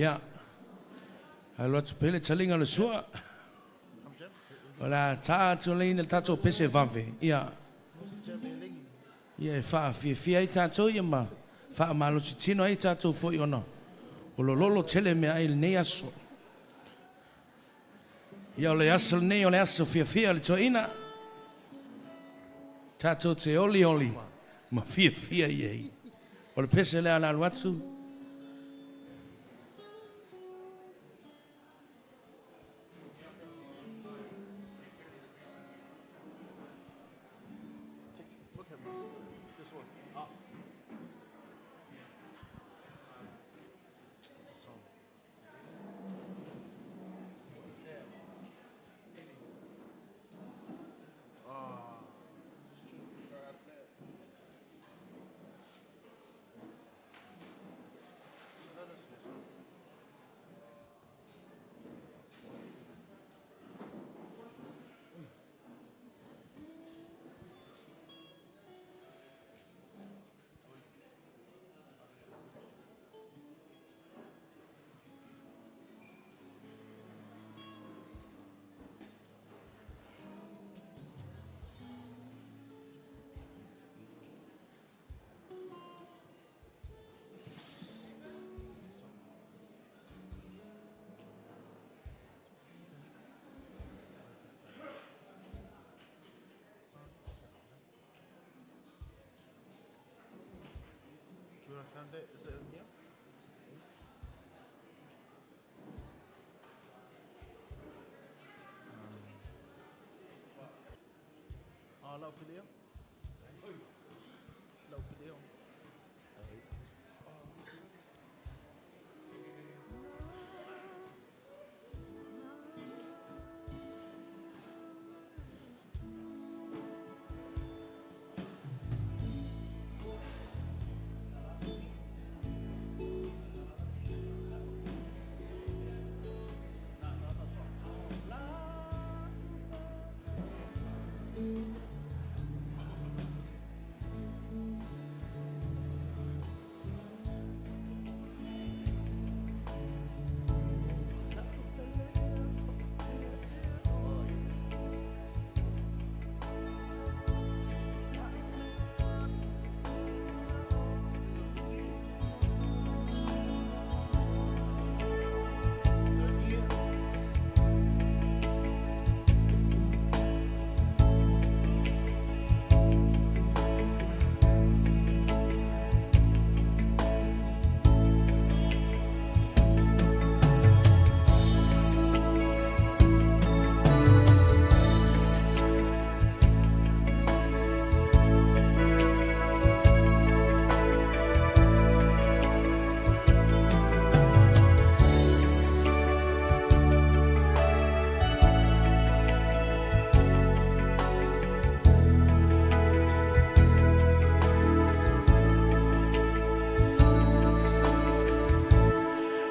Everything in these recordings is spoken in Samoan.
Ia, alu atu pea le taliga o le sua. O le a ta atu nei le tatou pese vave, ia, ia e faafiafia ai tatou ia ma faamalosi tino ai tatou foi ona o lololo tele mea ai lenei aso. Ia o le aso lenei o le aso fiafia o le toeaina. Tatou te olioli ma fiafia i ai. O le pese lea o le alu atu.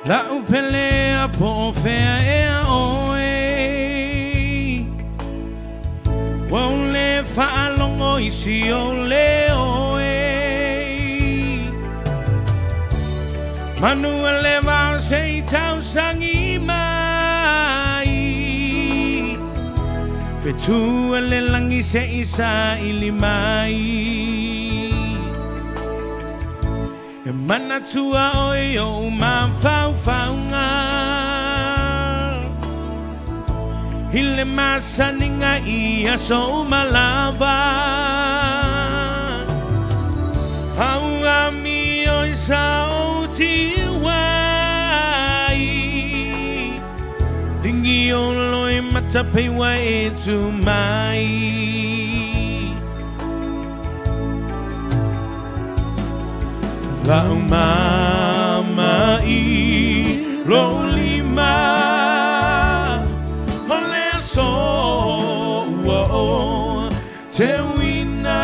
La'u pele a po o fea ea ʻoe Ua ou lē faalogo i si ou leo e Manu o le vao se i tausagi mai Fetu e le lagi se i saili mai E manatua ʻoe i oʻu mafaufauga I le masaniga i aso uma lava A ua amio i sa ou tiuai Ligi o loimata pei ua e tu mai La'u mama i lou lima O le aso ua ou teuina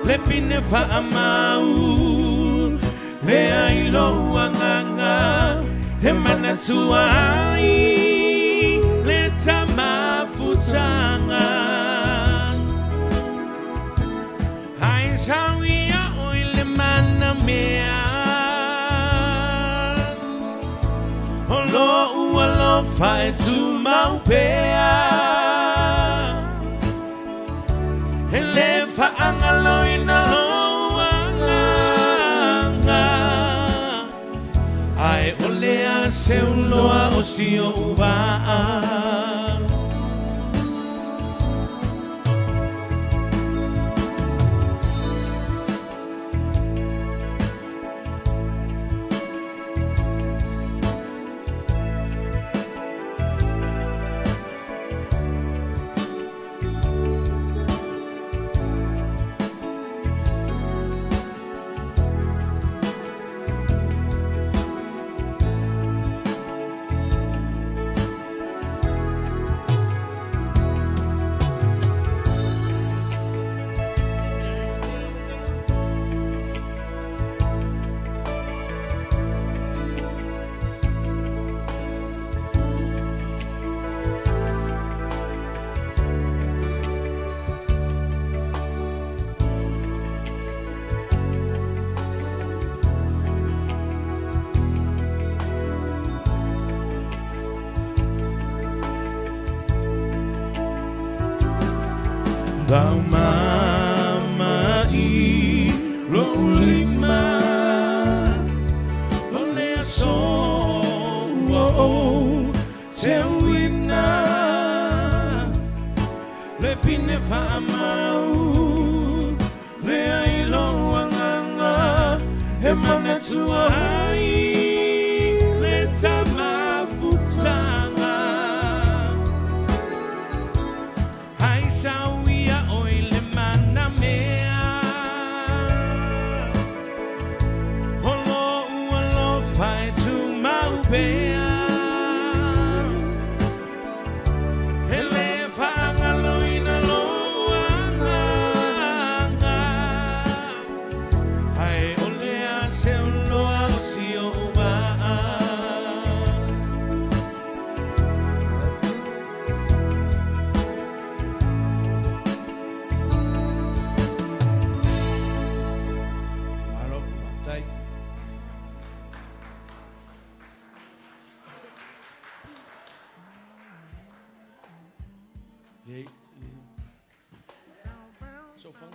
Le pine faamau lea i lou agaga E manatua ai le tamafutaga Ai sau ia oi le mana mea. alofa e tumau pea. E le faagaloina lou agaga, Ae o le a seu loa o si ou vaa. Laumama i lou lima o le aso ua ou teuina le pine faamau lea i lou agaga e manatua ai le tamafutaga. Ai sau ia oi le mana mea O lou alofa e tumau pea E le faagaloina lou agaga Ae o le a seu loa o si ou vaa. Malo, faafetai. Yay. So fun,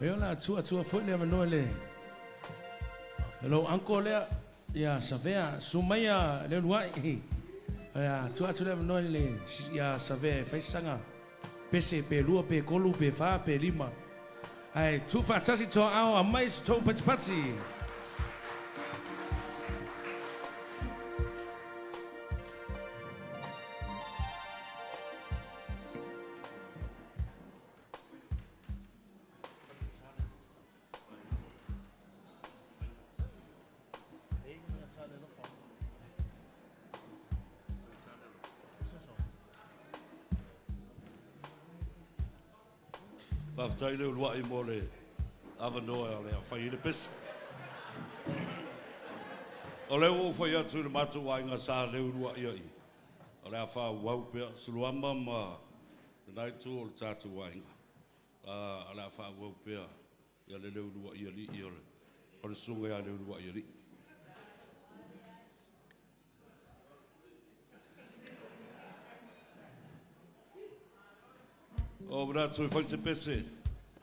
E ona tua tua foi le avanoa le lou uncle lea ia Savea Sumaia Leuluai. Ia tua atu le avanoa le ia Savea e fai saga pese pe lua pe tolu pe fa pe lima. Ae tuufaatasi toaao aumai se tou patipati. Faafetai le uluai mo le avanoa o le a fai ai le pese. O lea ua ou fai atu i le matou aiga sa le uluai ai, o le a faaauau pea Suluama ma lena itu o le tatou aiga, o le a faaauau pea ia le Leuluai alii o le, o le susuga ia Leuluai alii. O manatu e fai se pese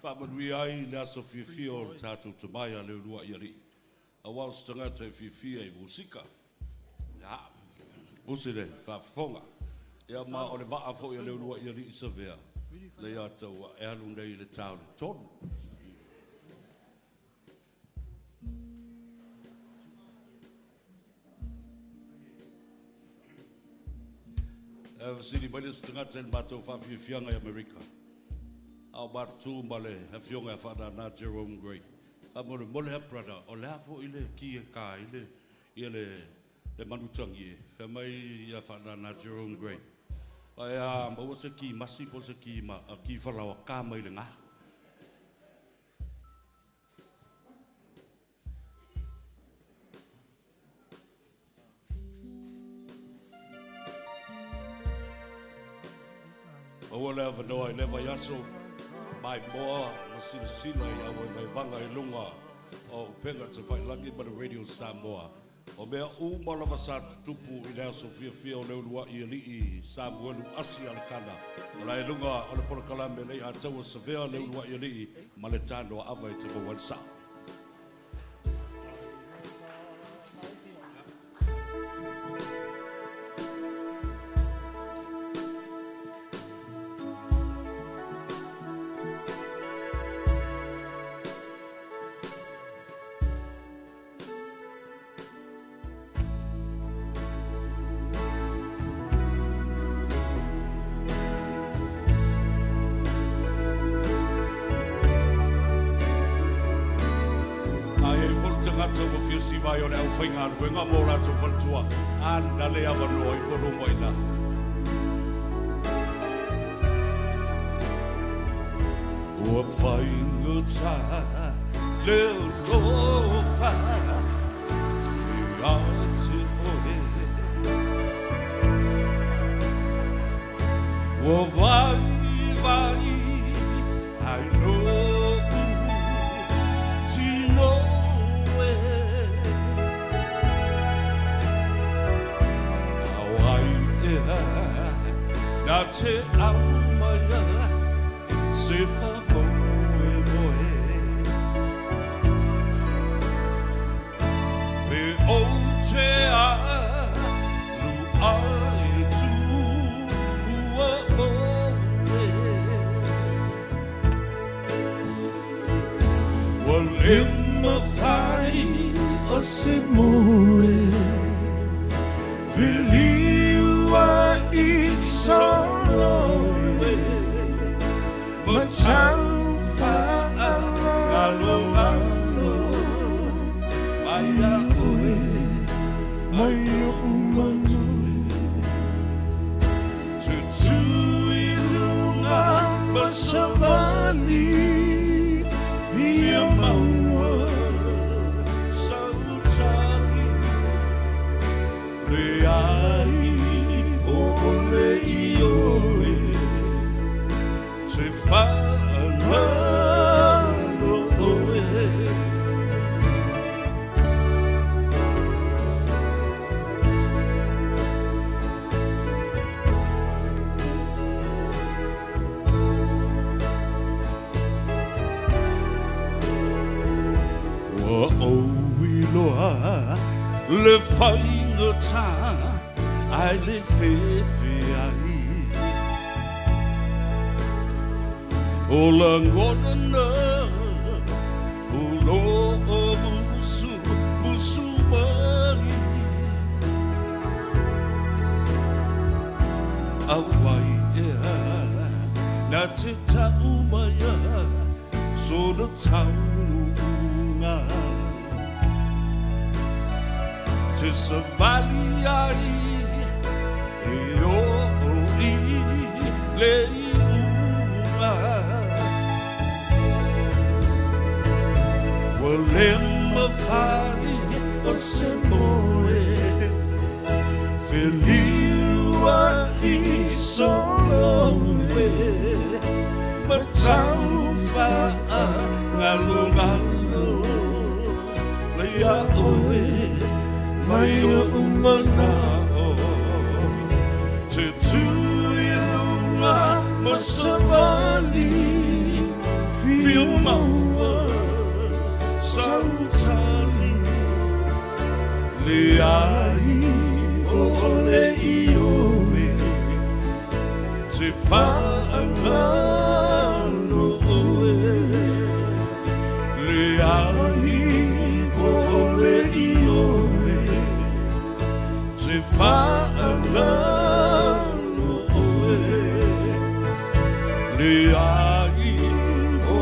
faamanuia ai le aso fiafia o le tatou tama ia Leuluai alii. Aua o se tagata e fiafia i musika. Ia, usi le faafofoga. Ia ma o le vaa foi a Leuluai alii Savea, le ia taua e alu nei i le ta o le tolu. E fesili mai le isi tagata i le matou faafiafiaga i Amerika, a o matou ma le afioga ia Faanana Jerome Gray. Faamolemole a brother, o le a foi le ki e ka ai le, ia le, le manutangi e? Fai mai ia Faanana Jerome Gray, Ae a maua se ki masi po o se ki, ma, ki falaoa, ka mai le ga. Maua le avanoa i lea vaiaso, maimoa ma silasila i auvaivaivaga i luga o upega tafailagi ma le Radio Samoa. O mea uma lava sa tutupu i le aso fiafia o le uluai alii Samuelu Asi Alekana, o la i luga o le polokalame le Ataua Savea le uluai alii ma le tanoa ava e te maua ai le sao. A i ai foi le tagata ua fia siva ai o le aufaigaluega mo latou faletua, a na le avanoa ifo luma i ina. Ua faigata le alofa ia te oe, Ua vaivai ai lo'u tino e. A o ai ea na te aumaia se faamoemoe? Pe ou te alu ai tuua oe. Ua le mafai o se moe feliuai solo e Ma tau faagalogalo mai ia oe mai oʻu manu Tutū i luga ma savali ia maua sautagi le ai o le ioe te faagalo oe. Ua ou iloa le faigata ai le fefe ai O lagona na o lo o musu musu mai A o ai ea na te tau maia sona taunuuga Te savali ai e oo i le iuga Ua le mafai o se moe feliuai solo e Ma tau faagalogalo ia oe mai oʻu manao Te tū i luga ma savali fia fia maua sautali Le ai o le ioe te faagalo oe Le ai o le ioe te faagalo oe Le ai o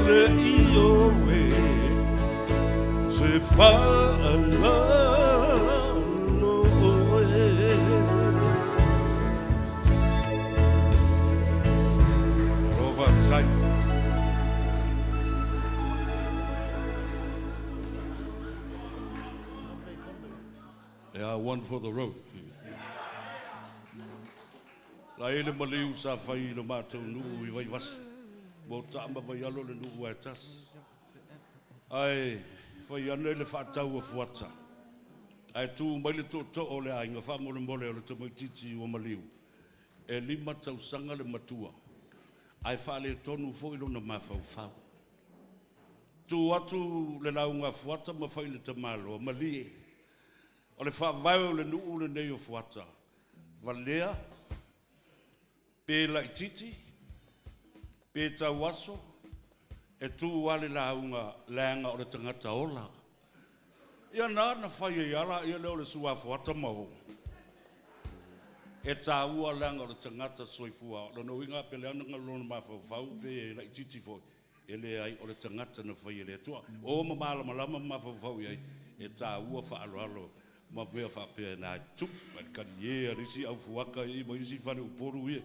le ioe te faagalo oe. Rova tai. Yeah, one for the road. La e le maliu sa fai i le matou nuu i Vaivase, mo taa ma Vaialo le nuu ae tasi. Ae fai ane le faatau a Fuata, ae tu mai le tootoo o le aiga faamolemole o le tamaitiiti ua maliu, e 5 tausaga le matua, ae faaletonu foi lona mafaufau. Tu atu le lauga a Fuata ma fai i le tamaloa, malie, o le faavae o le nuu lenei o Fuata, valea, pe laititi, pe tauaso, e tu lava le lauga leaga o le tagata ola. Ia na na fai ai ala ia lea o le sua Fuata ma o. E tāua leaga o le tagata soifua. Lona uiga pe leaga lona mafaufau pe laititi foi, e leai o le tagata na fai e le Atua. O ma malamalama ma mafaufau i ai, e tāua faaaloalo ma mea faapea na tupu ai kali e a le isi au fuaka i ma isi fale upolu ia.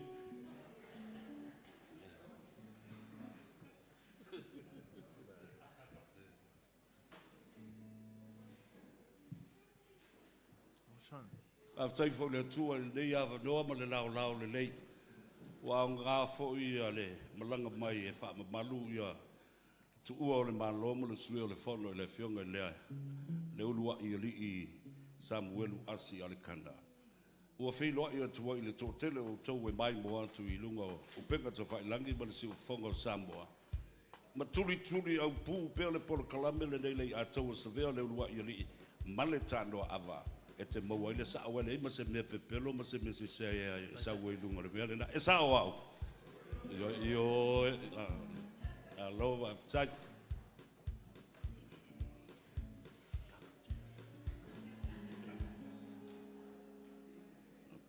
Faafetai foi i le Atua i lenei avanoa ma le laolao lelei. Ua aoga foi ia le malaga mai e faamamalu ia tuua o le Malo ma le Suia o le Fono i le Afioga i le uluai alii Samuelu Asi Alekana. Ua feiloai atu ai i le toatele o outou e maimoa atu i luga o upega tafailagi ma le siufofoga o Samoa. Ma tulituli au pu pea le polokalame lenei lei ataua savea le uluai alii ma le tanoa ava. E te maua ai le sao ele ma se mea pepelo ma se mea sese e sau ai lunga le mea lena. E sao au. Io io alo va tai.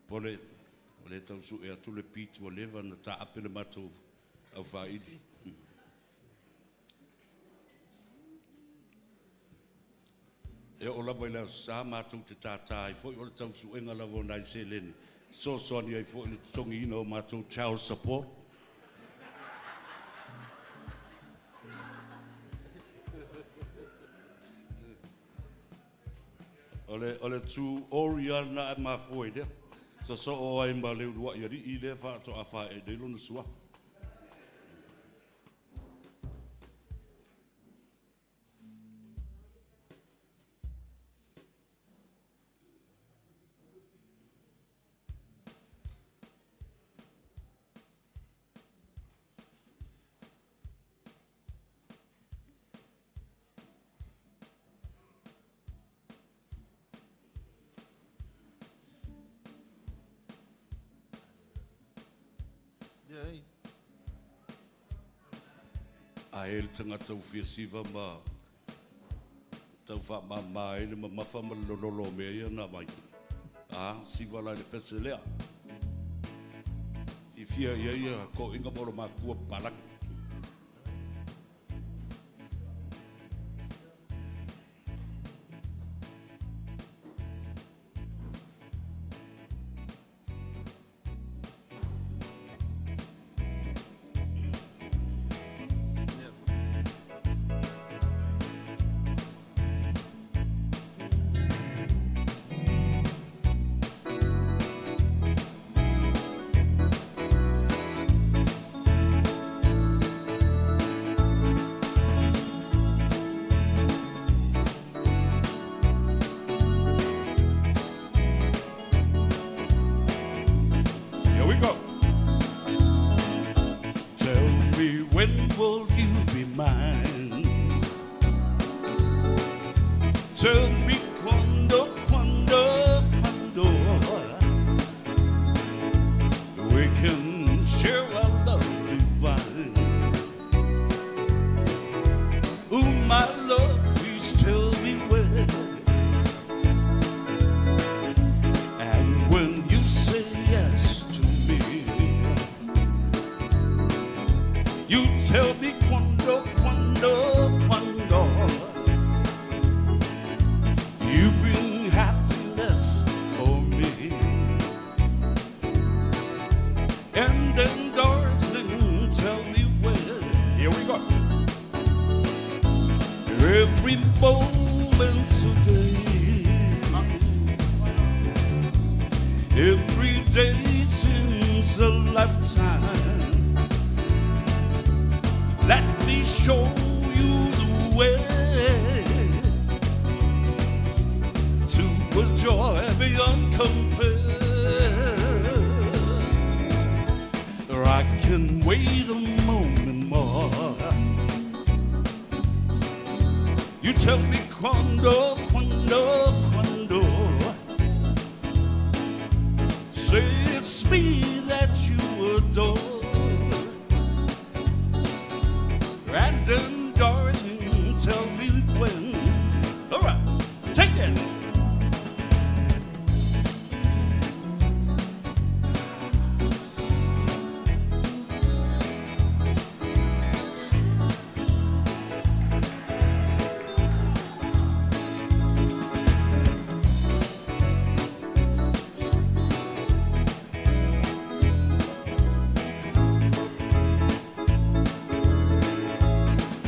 Pole o le tau su e atu le pitu o leva na ta ape le matou au faili. E o lava i le aso sa matou te tātā ai foi o le tausuega lava o nai seleni. Sosoani ai foi le totogiina o matou child support. O le tu ori ana e mafua i lea. So o ai ma le uluai alii lea faatoa fae nei lona suafa. A e le tagata ua fia siva ma tau faamāmā ai le mamafa ma le lololo o mea ia na mai. A, siva la i le pese lea. Tifia ia ia koʻiga ma o le makua papalagi. Here we go. Tell me, when will you be mine? Tell me quando, quando, quando we can share our love divine. Ooh, my love, please tell me when. And when you say yes to me, you tell me quando, quando, quando you bring happiness for me. And then, darling, tell me when. Here we go. Every moment today, every day since a lifetime. Let me show you the way to a joy beyond compare. I can wait a moment more. You tell me quando, quando, quando. Say it's me that you adore. And then, darling, tell me when. All right, take it.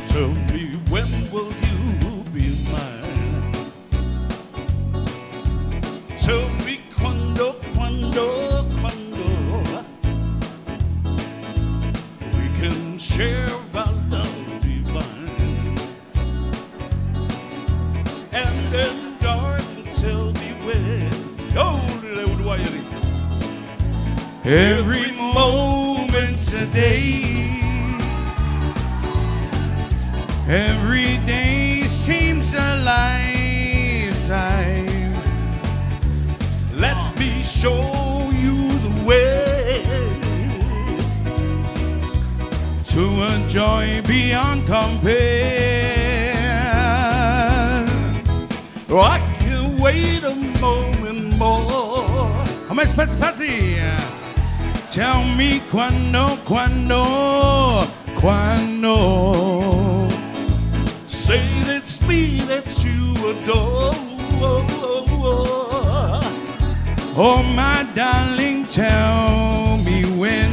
Tell me when will you be mine? Tell me quando, quando, quando we can share our love divine. And then, darling, tell me when. Oh, Every moment today, every day seems a lifetime. Let me show you the way To a joy beyond compare. I can wait a moment more. How much Patsy Patsy? Tell me quando, quando, quando. Say it's me that you adore. Oh, my darling, tell me when.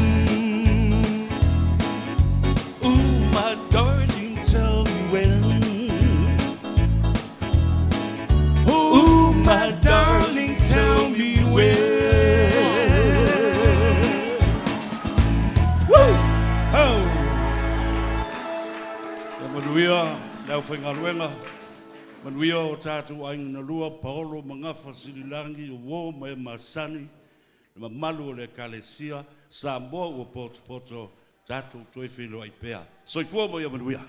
Ooh, my darling, tell me when. Ooh, my darling, tell me when. Woo! Oh! Ia manuia, le aufaigaluega, manuia o tatou aiga na lua, Paolo ma Gafa Sililangi, o uō ma e masani, le mamalu o le Ekalesia, Samoa ua potopoto, tatou toe feiloai pea. Soifua ma ia manuia.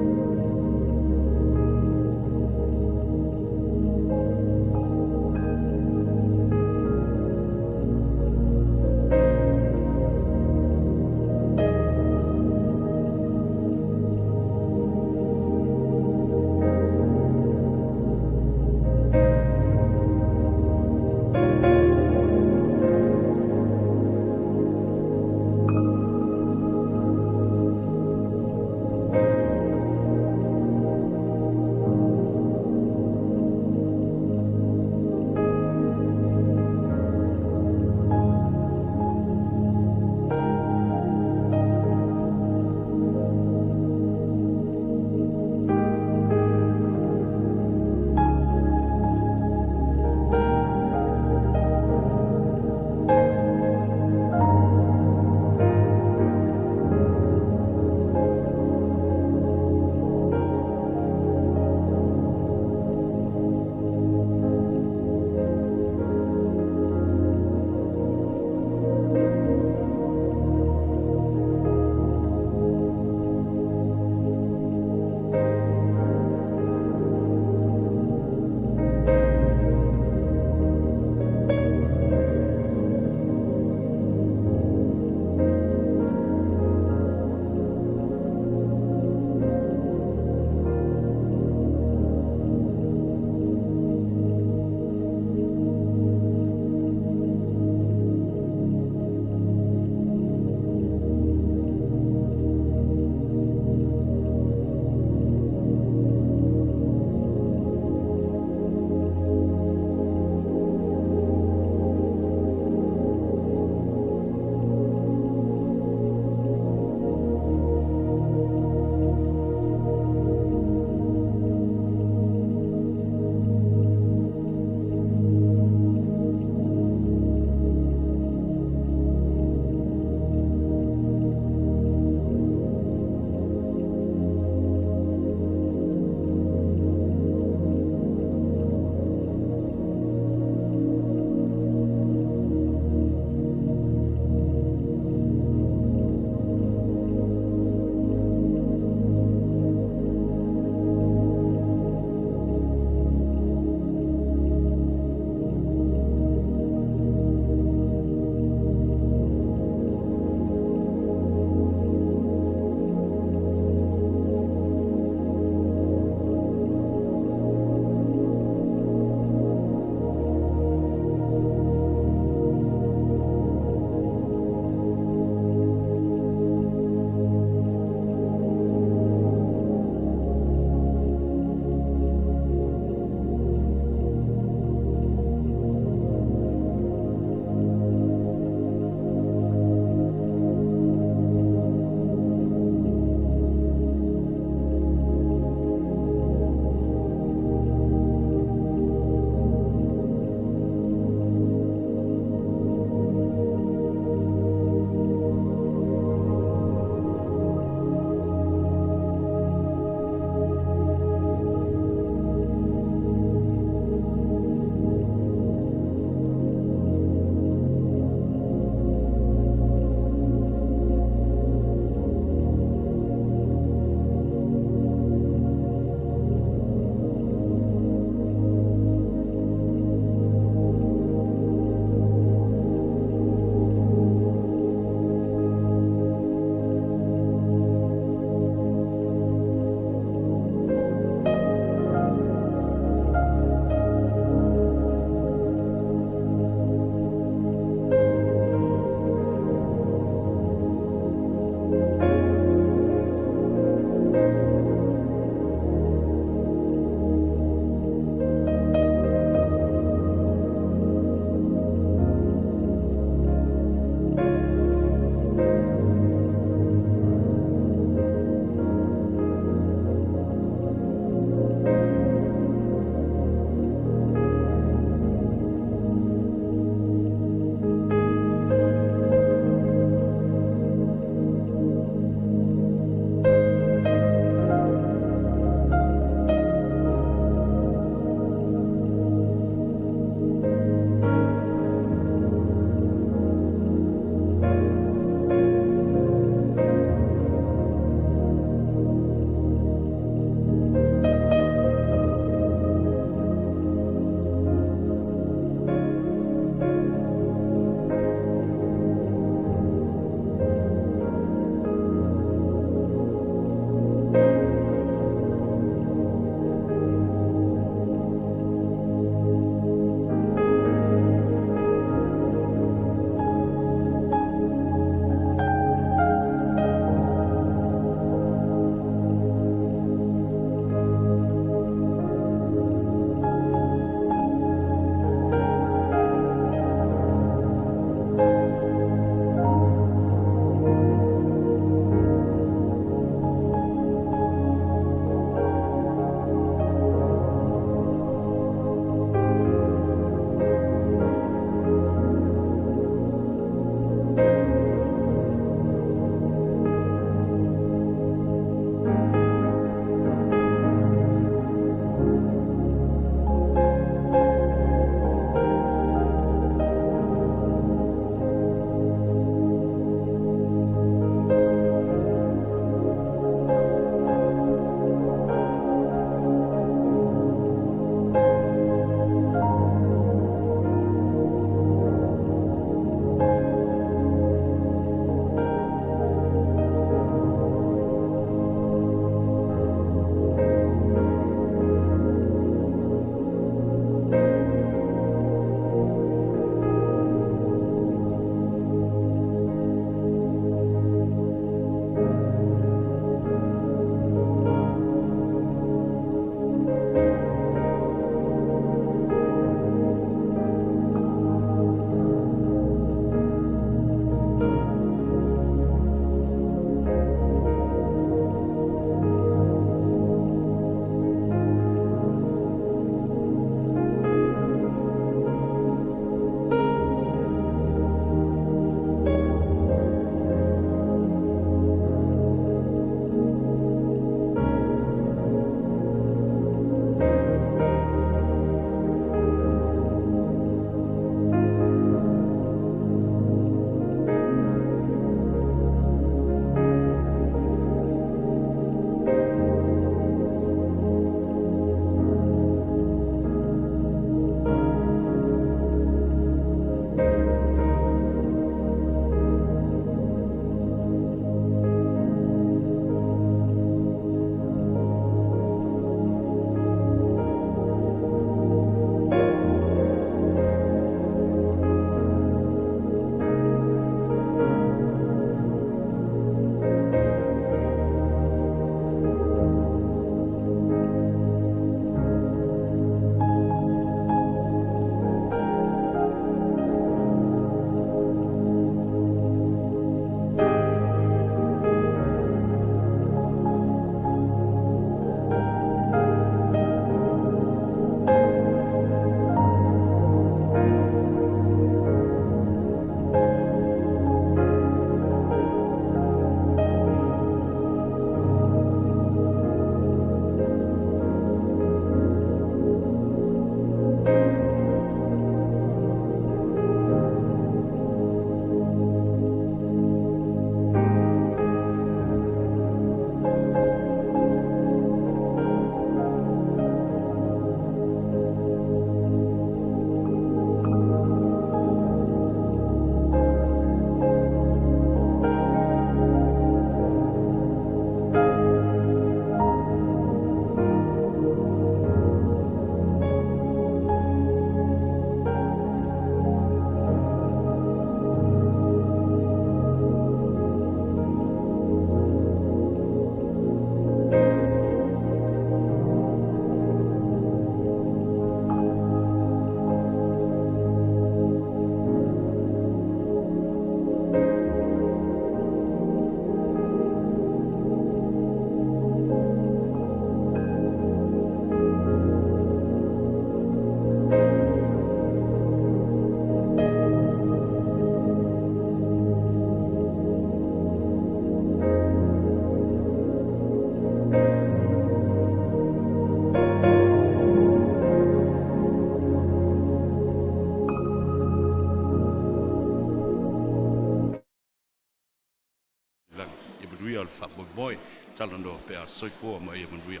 manuia o le faamoemoe. Talanoa pea, soifua ma ia manuia.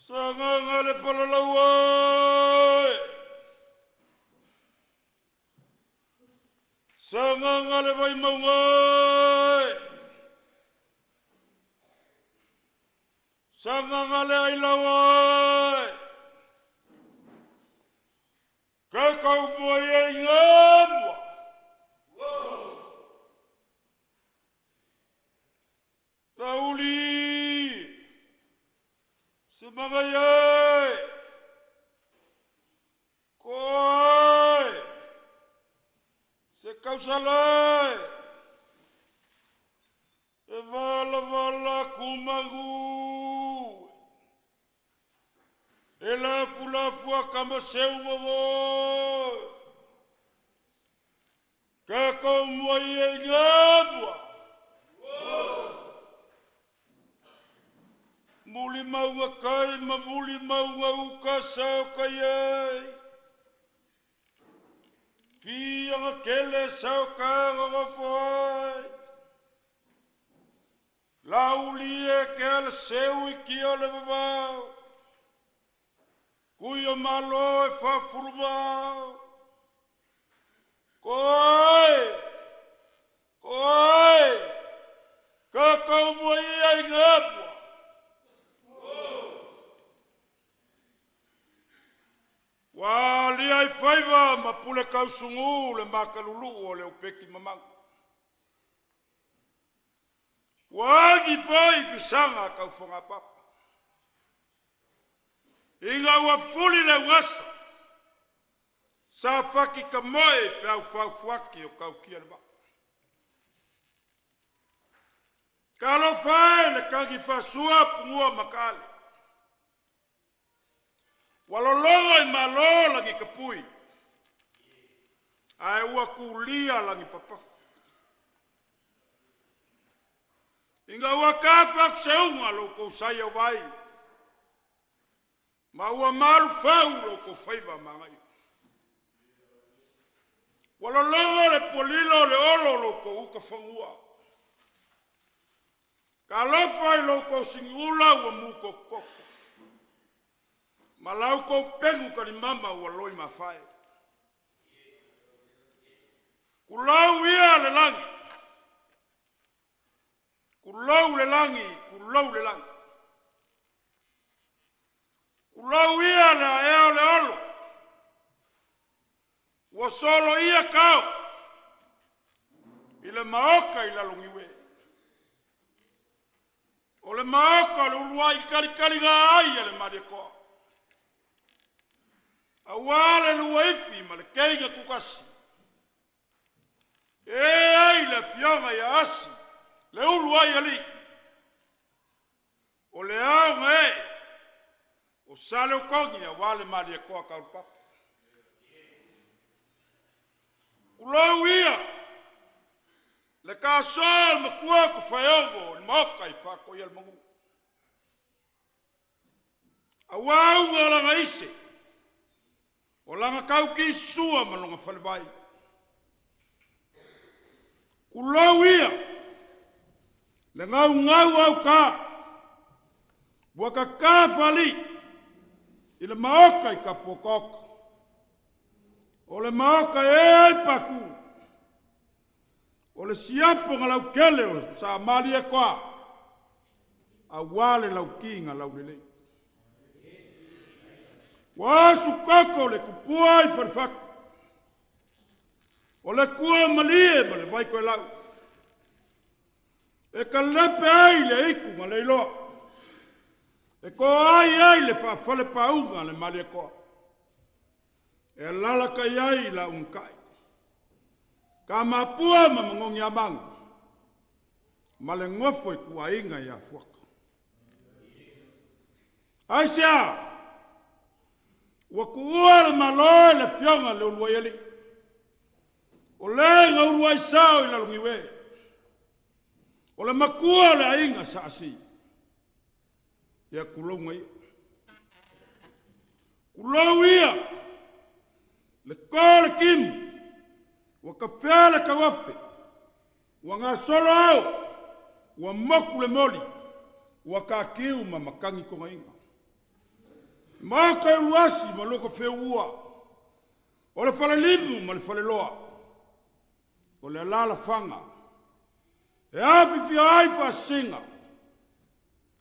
Sagaga le palalaua e! Sagaga le vaimauga e! Sagaga le ailaoa e! Ke kaumua e ngamua! Sauli! Semagai e! Koa e! Se kausala e! E vala vala kumagu! E lafu lafu akama seu mamo! Ke kaumua e ngamua! Muli maunga kai ma muli maunga uka sao kai ai. Fianga kele sao ka ngafo ai. Lauli e ke ala seu i ki o le vavau. Kui o malo e whafurumau. Koe! Koe! Kakau mua ia i ngapua. Ua alia i faiva ma pule kausugu le makalulu'u o le opeki mamagu. Ua agi foi fisaga a taufogapapa. Ina ua fuli le ugasa, sa fati tamoe peau faufuati o tautia le vaa. Talofa e i le tagi faasua pugua mataale ua lologo i malo lagi tapui ae ua tulia lagi papafu. Ina ua tafa seuga lo outou vai ma ua malufau lo outou faiva magaia. Ua lologo le pualilo o le olo o lo outou utafanua. Talofa i lo outou siniula ua mutototo ma la outou pegu talimama ua loimafae. Tulou ia le lagi, tulou le lagi, tulou le lagi. Tulou ia le aea o le olo ua soloia tao i le maota i Laloniue, o le maota o le uluai talikaliga ai a le Malietoa, aua le luaifi ma le teiga tutasi e ē ai le afioga ia Asi le Uluaialii, o le ao na ee o Saleotogi aua le Malietoa Taulapapa. Tulou ia le taaso o le matua o Tofaeono i le maota i Faatoialemanu, aua auga o lana ise, o lana tautisua ma lona falevai. Tulou ia le gaugau auta ua tata faalii i le maota i Tapuotaota, o le maota e ē ai Patu, o le siapo na lautele o Sa Malietoa, aua le lauti na laulelei. Ua oso toto le tupua i falefatu, o le tua malie ma le vaitoelau, e kalepe ai le aitu na leiloa, e toai ai le faafalepāuga a le Malietoa, e alalatai ai la ugatai, Tamapua ma Manogiamanu ma le nofo a ituaiga ia Fuata. Aisea? Ua tuua le Malo e le afioga i le Uluaialii, o le na uluai sao i Laloniue, o le matua o le aiga sa Asi. Ia tulouna ia. Tulou ia le to le timu, ua tafea le tauafe, ua gasolo ao, ua motu le moli, ua tatiu ma matagi togaina. Maota e uluasi ma loko feua, o le falelimu ma le faleloa, o le alalafaga e afifio ai faasisiga,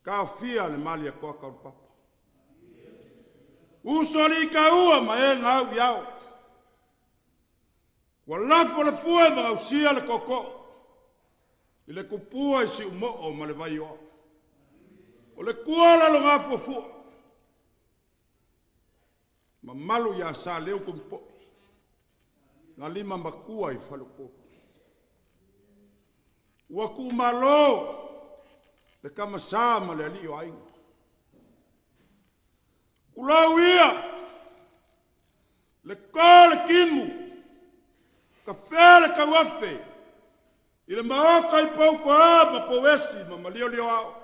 taofia le Malietoa Taulapapa. Usoalii taua ma e na au i ao, ua lafo le fue ma gausia le tootoo, i le tupua i Siumoo ma le Vaioa. O le tua o Lalogafuafua, mamalu ia Saleu Togipoi, na lima matua i faleupolu. Ua tuumalo le tamasa ma le alii o aiga. Tulou ia le to le timu, tafea le tauafe, i le maota i Poutoa ma Pouesi ma Maliolioao.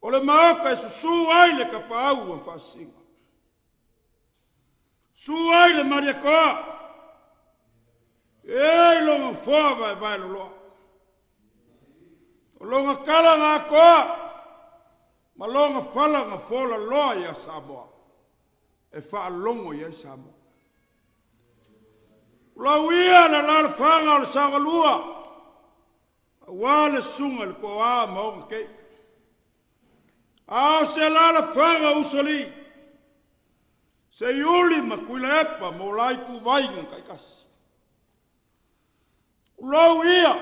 O le maota e susu ai le tapaau a faasisiga. Susu ai le Malietoa, e i logo foa vaevae loloa. O loga tala na atoa, ma loga fala na folaloa ia Samoa, e faalogo i ai Samoa. Tulou ia le alaalafaga o le Saogalua, aua le susuga i le Toa ma ona keiki. A o se alaalafaga usoalii, Seiuli ma Tuilaepa ma o la ituvaiga taitasi. Tulou ia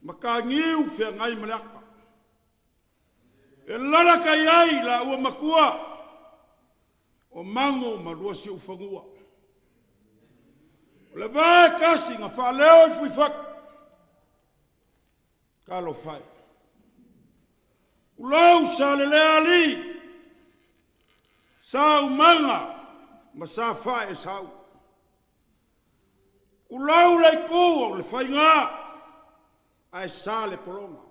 Mataniu Feagai ma le Ata, e lalata i ai la ua matua o Mago ma lua Siufanua. O le va e tasi na faaleo i Fuifatu, talofa e. Tulou Salelealii, Sa Umaga ma Sa Faeesau. Tulou le itu o le faiga ae sa le pologa.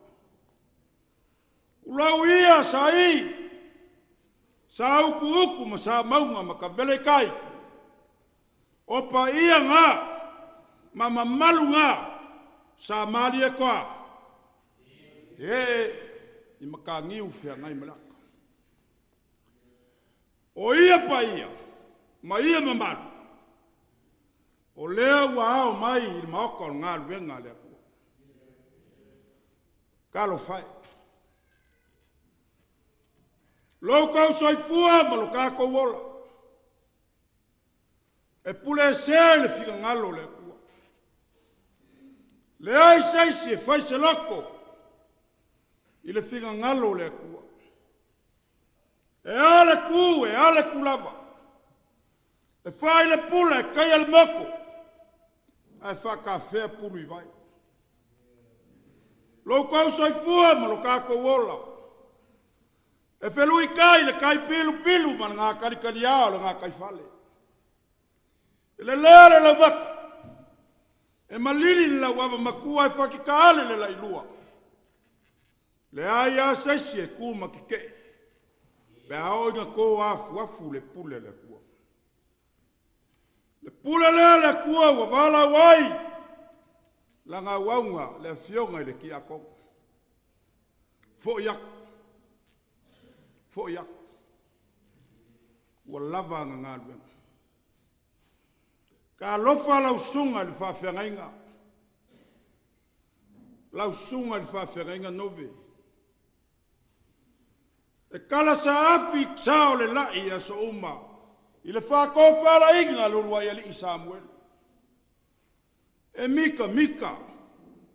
Tulou ia Saii, Sa Utuutu ma Sa Mauga ma Tavele-i-tai. O paia na ma mamalu na sa Malietoa ee i Mataniu Feagai ma le Ata. O ia paia ma ia mamalu, o lea ua ao mai i le maota o le galuega a le Atua. Talofa e, lo outou soifua ma lo tatou ola, e puleesea i le finagalo o le Atua. Leai se isi e fai se loto i le finagalo o le Atua. E a le tu, e a le tu lava, e fai le pula e taia le moto, ae faatafea pulu i vai. Lo outou soifua ma lo tatou ola, e feluitai le tai pilupilu ma le gatalitaliā o le gataifale. E lelea le laumata, e malili le lauava matua e fatitaale le lailua. Leai lava se isi e tu ma tetee pe a oo ina to afuafu le pule a le Atua. Le pule lea a le Atua ua valaau ai lana auauna le afioga i le Tiakono. Foi atu, foi atu, ua lava ana galuega. Talofa lau susuga i le faafeagaiga, lau susuga i le faafeagaiga Nove. E tala saafi sa o le lai i aso uma i le faatofalaiga a le uluai alii Samuelu. E mita mita,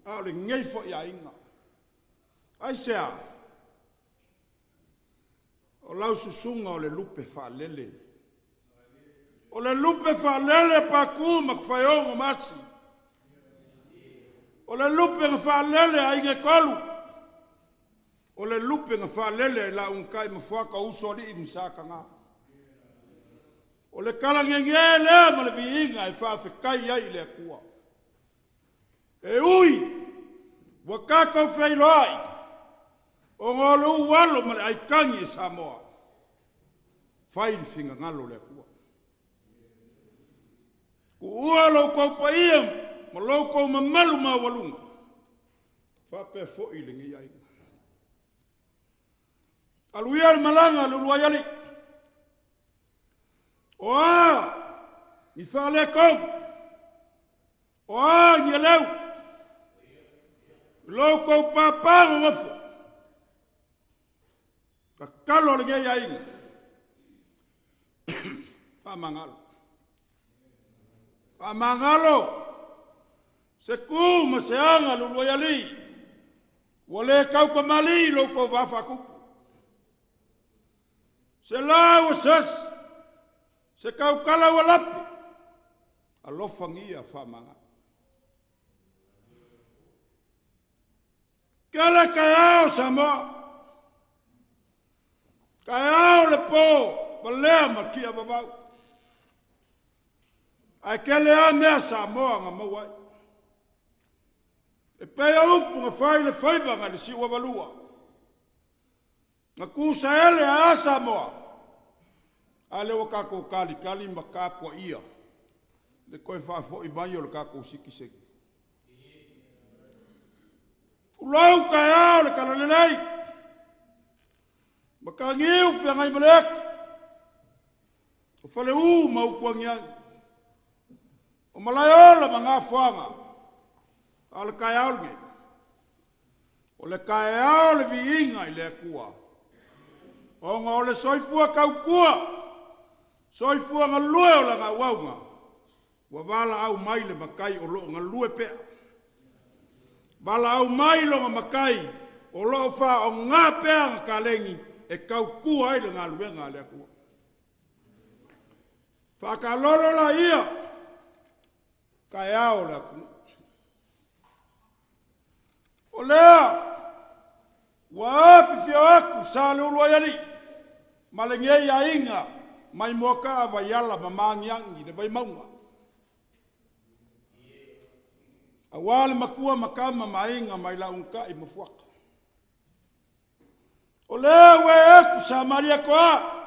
a o lenei foi aiga. Aisea? O lau susuga o le lupe faalele. O le lupe faalele Patu ma Tafaigao ma Asi. O le lupe na faalele a aiga e tolu. O le lupe na faalele ai Lautaima ma Fuata Usoalii ma Sataga. O le tala gege lea ma le viiga e faafetai ai i le Atua. E ui ua tatou feiloai ona o lou alo ma le aitagi e Samoa, fai le finagalo o le Atua. Tuua lo outou paia ma lo outou mamalu maualuga, faapea foi lenei aiga. Alu ia le malaga a le uluai alii, o a ni faaletonu, o a ni aleu, lo outou papa nonofo, tatalo a lenei aiga, faamagalo. Faamagalo se tu ma se aga le uluai alii, ua le taukamali lo outou va faatupu. Se la ua sasi, se tautala ua lape, alofagia faamagalo. Kele taeao Samoa, taeao le po, valea ma tia vavau. Ae tele lava mea Samoa na maua ai. E pei o upu na fai le faiva nai le Siuavalua. Na tusaele a Samoa, a lea ua tatou talitali ma tapuaia le toe faafoi mai o le tatou sitiseni. Tulou taeao le talalelei, Mataniu Feagai ma le Ata, o Faleu ma Utuagiagi. O Malaeola ma Gafoaga, a o le taeao lenei, o le taeao o le viiga i le Atua, ona o le soifua tautua, soifua galue o lana auauna, ua valaau mai le Matai o lo o galue pea. Valaau mai lona Matai o lo o faaaoga pea ana taleni e tautua ai le galuega a le Atua. Faatalolo laia, taeao o le atunuu. O lea ua afifio atu Saleulu ai alii ma lenei aiga mai Moataa Vaiala ma Magiagi le Vaimauga. Aua le matua ma tama ma aiga mai Laugata'i ma Fuata. O lea ua e atu Samaria toa,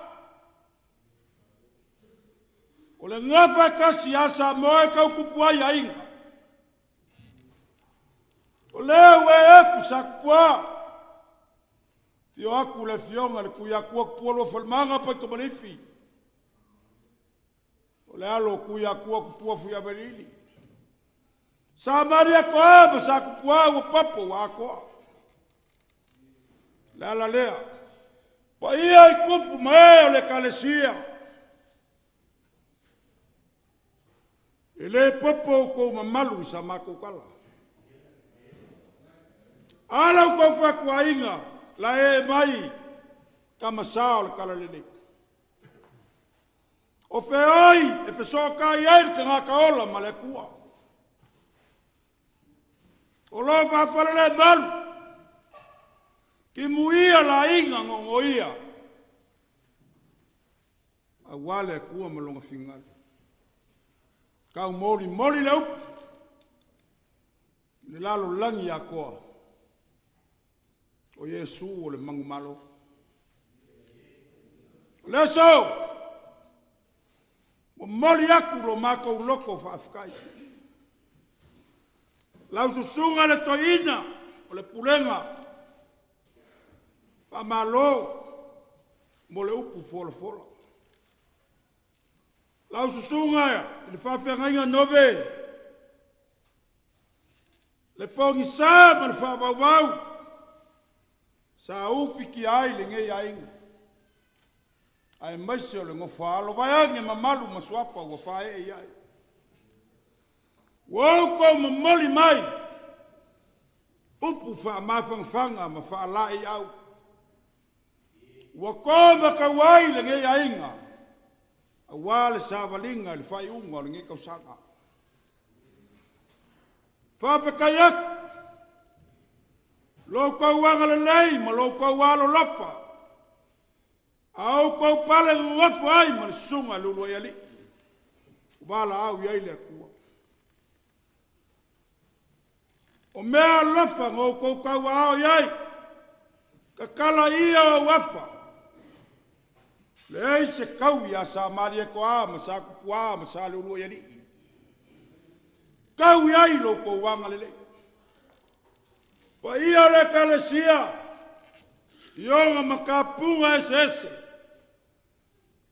o le gafa e tasi a Samoa e tau tupu ai aiga. O lea ua e atu Satupua, afio atu le afioga i le Tuiatua Tupua Luafelemaga Paitomaleifi, o le alo o Tuiatua Tupua Fuiavailili. Samaria toa ma Satupua ua papo ua atoa. Le ala lea, paia i tupu ma e o le Ekalesia, e le popo outou mamalu i sa matou tala. A la outou fatuaiga la ee mai tamasa o le talalelei. O feoi e fesootai ai le tagata ola ma le Atua. O lo faafalelemalu, timuia laiga gogoia, aua le Atua ma lona finagalo. Tau molimoli le upu i le lalolagi atoa, o Iesu o le manumalo. O le aso, momoli atu lo matou loto faafetai. Lau susuga le toeaina o le pulega, faamalo mo le upu folafola. Lau susuga i le faafeagaiga Nove, le pogisa ma le faavauvau, sa ufitia ai lenei aiga, aemaise o le nofoaalo vaeane mamalu ma suafa ua faaee i ai. Ua outou momoli mai upu faamafanafana ma faalaeiau. Ua to matau ai lenei aiga, aua le savaliga i le faaiuga o lenei tausaga. Faafetai atu lo outou agalelei ma lo outou alolofa, a outou pale nonofo ai ma le susuga i le Uluaialii, ua valaau i ai le Atua. O mea alofa na outou tauaao i ai, tatala ia ou afa, leai se taui ia Samalietoa ma Satupua ma Saleuluaialii, tau i ai lo outou agalelei. Paia o le Ekalesia i ona matapuga eseese,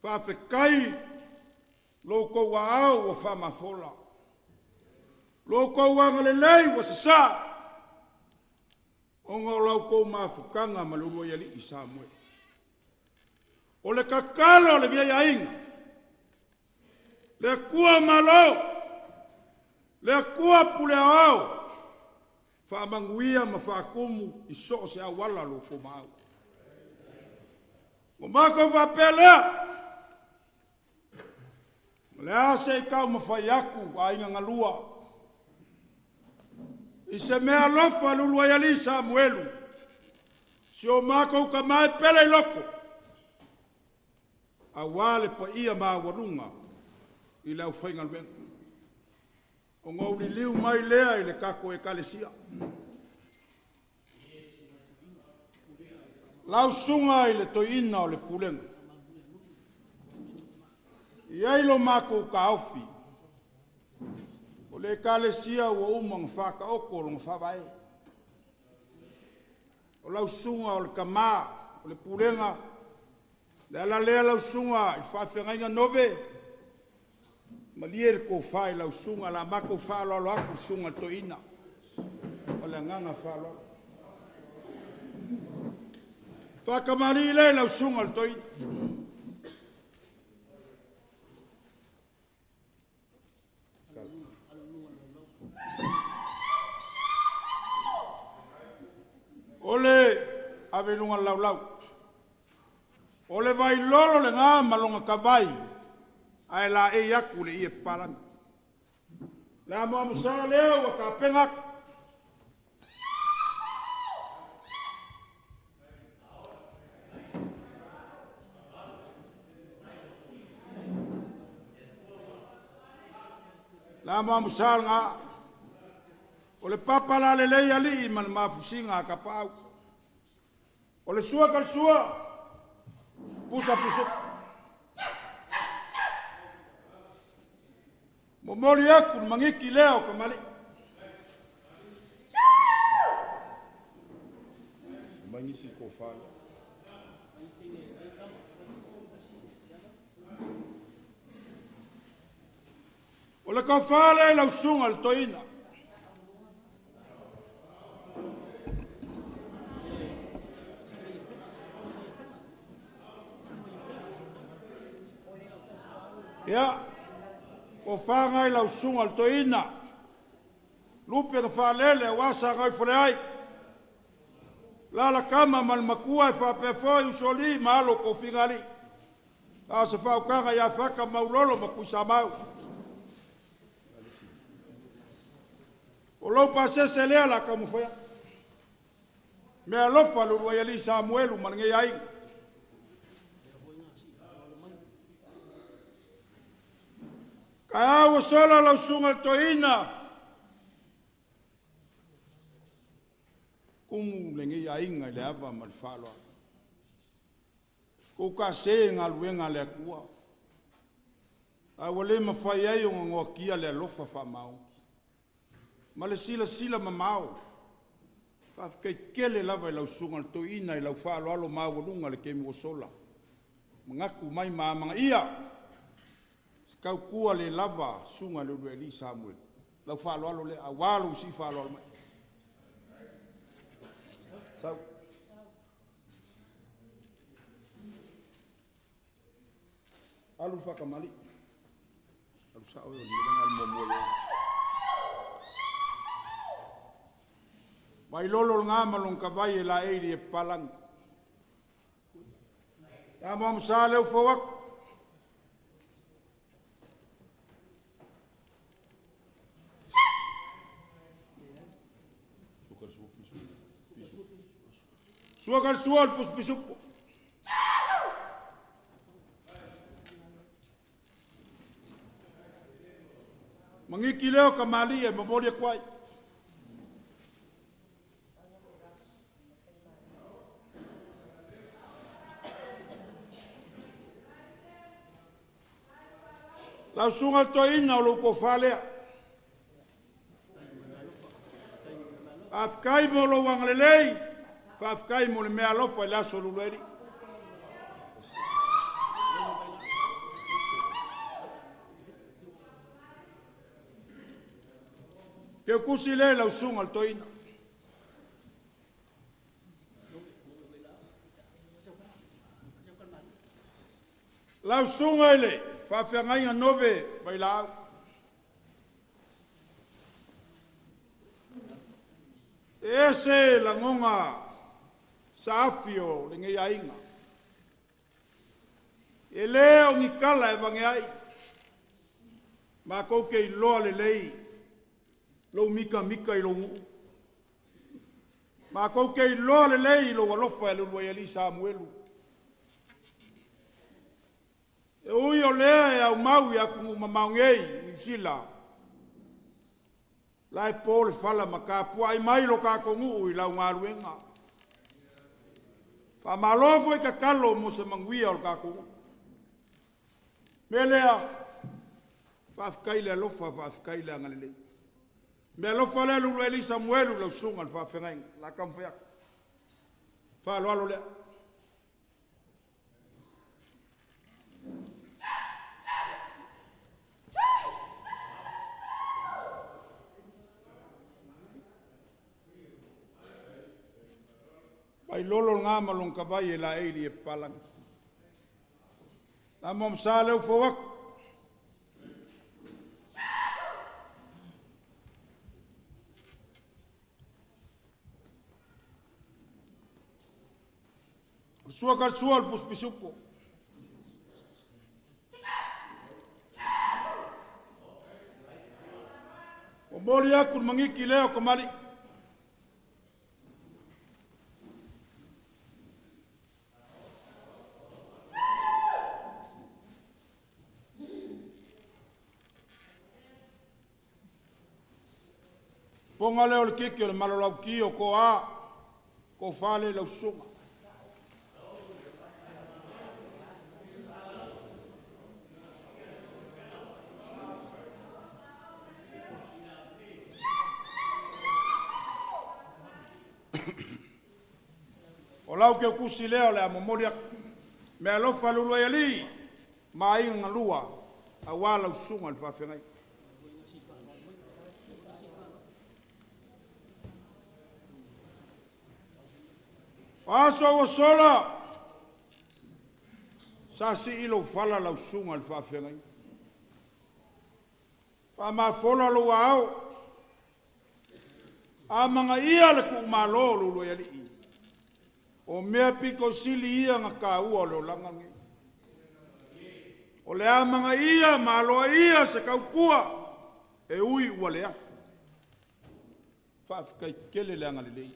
faafetai lo outou aao ua faamafola, lo outou agalelei ua sasaa, ona o la outou mafutaga ma le Uluaialii Samoe. O le tatalo a lenei aiga, le Atua Malo, le Atua Pule Aoao, faamanuia ma faatumu i so o se auala lo outou maau. Ua matou faapea lea, o le a se i taumafai atu aiga galua i se mea alofa le Uluaialii Samuelu, si o matou tama e pele i loko, aua le paia maualuga i le aufaigaluega. Ona ou liliu mai lea i le tatou Ekalesia. Lau susuga i le toeaina o le pulega, e i ai lo matou taofi, o le Ekalesia ua uma ona faataoto lona faavae. O lau susuga o le tama o le pulega, le ala lea lau susuga i le faafeagaiga Nove, Malie le tofa i lau susuga, o le a matou faaaloalo atu i le susuga i le toeaina. O le agaga faaaloalo. Faatamalii lea i lau susuga i le toeaina. O le ave i luga o le laulau. O le vailolo lena ma lona tavai, ae laei atu le ie papalagi. Le amoamosa lea ua tapena atu. Le amoamosa lena. O le papa la lelei alii ma le mafusiga a tapaau. O le sua ka le sua, pusa pusa. Momoli aku le magiki lea o kamali. Mai nisi ko whāla. O le kaufale lau susuga le toeaina. Ia, o whangai lau susuga le toeaina. Lupe na faalele aua sa gaifole ai. Lala kama ma le matua e faapea foi usoli ma alo tofiga alii. A o se faautaga ia Fata Maulolo ma Tuisamau. O lou pasese lea la taumafai atu. Mea alofa le uluai alii Samuelu ma lenei aiga. Taeao ua sola lau susuga i le toeaina. Tumu lenei aiga i le ava ma le faaaloalo. Tou taase galuega a le Atua, a ua le mafai ai ona noatia le alofa faamaoni ma le silasila mamao. Faafetai tele lava i lau susuga i le toeaina i lau faaaloalo maualuga i le taimi ua sola. Manatu mai ma amanaia se tautua le lava susuga i le uluai Samuelu. Lau faaaloalo lea, aua lou sii faaaloalo mai. Sau. Alu whakamali. Alu sa oe o le mea alu mua ia. Mai lolo ngā malong ka vai e la eiri e palangi. Ta mo amsa leu fawak. Sua ka sua le pusupisupo. Mangiki leo ka mali e momoli aku ai. Lau susuga le toeaina o lou tofa lea. Faafetai mo lou agalelei, faafetai mo le mea alofa i le aso Lulueli. Teukusi lea i lau susuga le toeaina. Lau susuga i le faafeagaiga Nove Vailaau. E ese lagoga saafi o lenei aiga. E le o ni kala e vage ai. Matou ke iloa lelei lou mika mika i lou nuu. Matou ke iloa lelei lou alofa e le uluai alii Samuelu. E ui o lea e au mau i atunuu mamao nei, Niu Sila. La e po le fala ma tapuai mai lo tatou nuu i lau galuega. Faamalo foi tatalo mo se manuia o le tatou nuu. Mea lea, faafetai le alofa, faafetai le agalelei. Mea alofa lea le uluai alii Samuelu lau susuga i le faafeagaiga. La taumafai atu. Faaaloalo lea. Vai lolo lena ma lona tavai e laei i le ie papalagi. La mo sa le ufo aku. O le sua ka le sua o le pusupisupo. Momoli aku le magiki lea o kamali'i. Poga lea o le kiki o le malolauki o toa, tofa le lau susuga. O lau keukusi lea o le a momoli aku. Mea alofa lulu ai alii, ma aiga galua, aua lau susuga i le faafeagaiga. O aso ua sola, sa sii lou fala lau susuga i le faafeagaiga. Faamafola lou ao, amagaia le tuumalo o lulu ai alii. O mea pito sili ia na taua o le olaga lenei. O le amagaia ma aloaia se tautua e ui ua le afi. Faafetai tele le agalelei.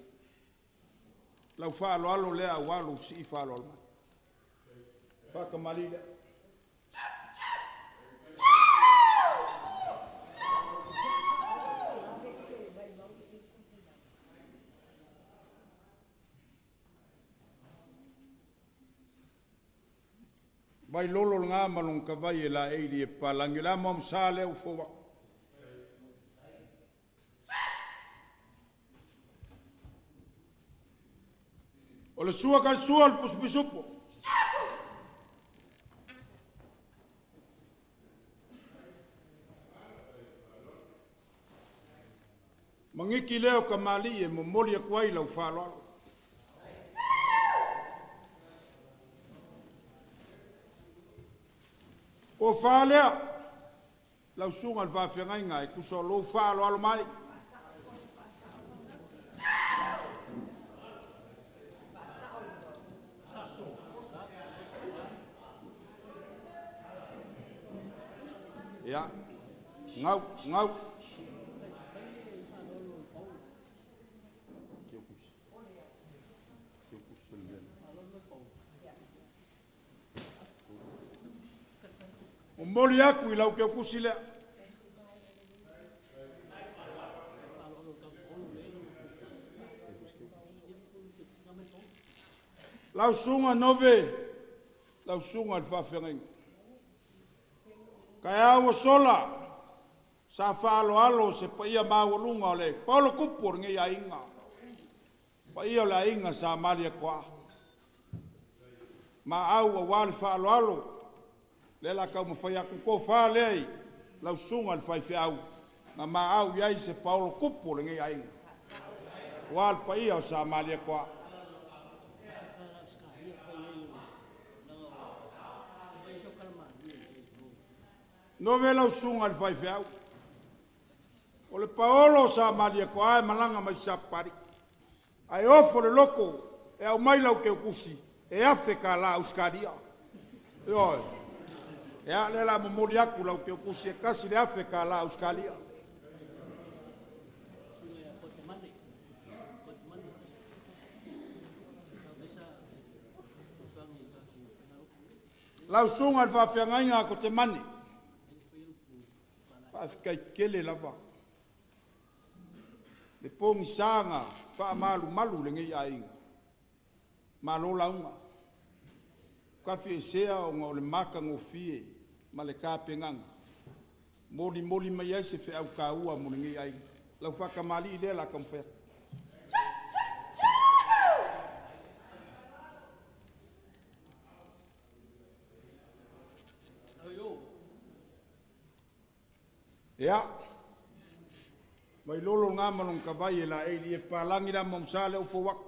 Lau faaaloalo lea aua lou sii faaaloalo mai. Faatamalii lea. Vai lolo lena ma lona tavai e laei i le papalagi, o le amoamosa lea ua fou aku. O le sua ka le sua o le pusupisupo. Magiki lea o kamali'i e momoli atu ai lau faaaloalo. Tofa lea, lau susuga i le faafeagaiga e tusa o lou faaaloalo mai. Ia, gau, gau. Momoli aku i lau keukusi lea. Lau susuga Nove, lau susuga i le faafeagaiga. Taeao ua sola, sa faaaloalo se paia maualuga o le paolo tupu o lenei aiga, paia o le aiga sa Malietoa. Maau aua le faaaloalo, lea la taumafai atu tofa lea i lau susuga i le faifeau, na maau i ai se paolo tupu o lenei aiga, aua le paia o sa Malietoa. Nove lau susuga i le faifeau, o le paolo o sa Malietoa e malaga mai Sapapalii, ae ofo le loto e aumai lau teutusi e $1,000 Ausetalia. Ioe. Ia, lea la momoli atu lau teutusi e tasi le $1,000 Ausetalia. Lau susuga i le faafeagaiga a Kotemane, faafetai tele lava le pogisa na faamalumalu i lenei aiga. Malo lauga, tafiesea ona o le matagofie ma le tapenaga, molimoli mai ai se feau taua mo lenei aiga. Lau faatamalii lea o le a taumafai atu. Ia, Vailolo lena ma lona tavai e laei i le ie papalagi le amo amasa lea ua fou aku.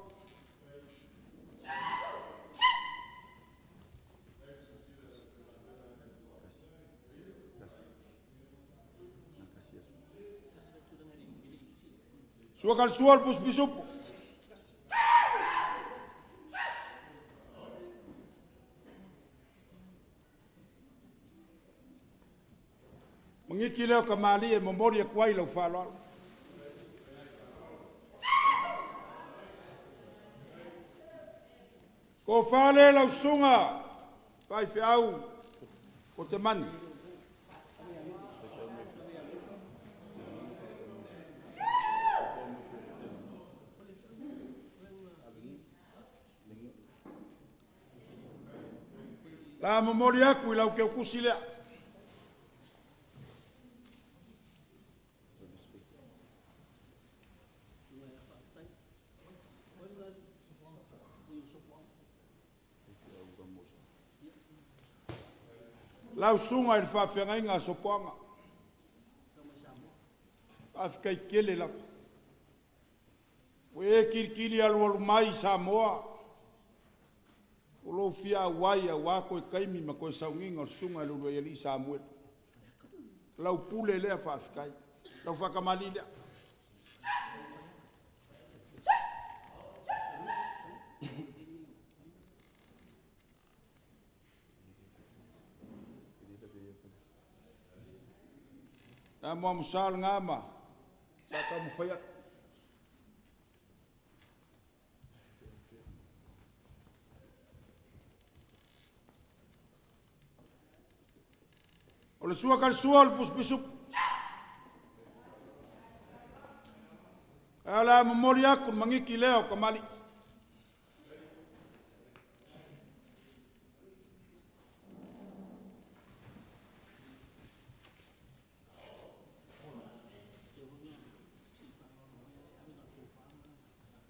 Sua ka le sua o le pusupisupu. Magiki lea o kamali'i e momoli atu ai lau faaaloalo. Tofa lea lau susuga faifeau o te mani. La momoli atu i lau teutusi lea. Lau susuga i le faafeagaiga a Sopoaga, faafetai tele lava. Ua e kilikili alualu mai i Samoa, o lou fia auai aua toe taimi ma toe sauniga o le susuga i le Uluai Alii Samuelu. Lau pule lea faafetai, lau faatamalii lea. Le amoamosa lena ma sa taumafai atu. O le sua kalisua o le pusupisupu. Ae o le a momoli atu le magiki lea o kamali'i.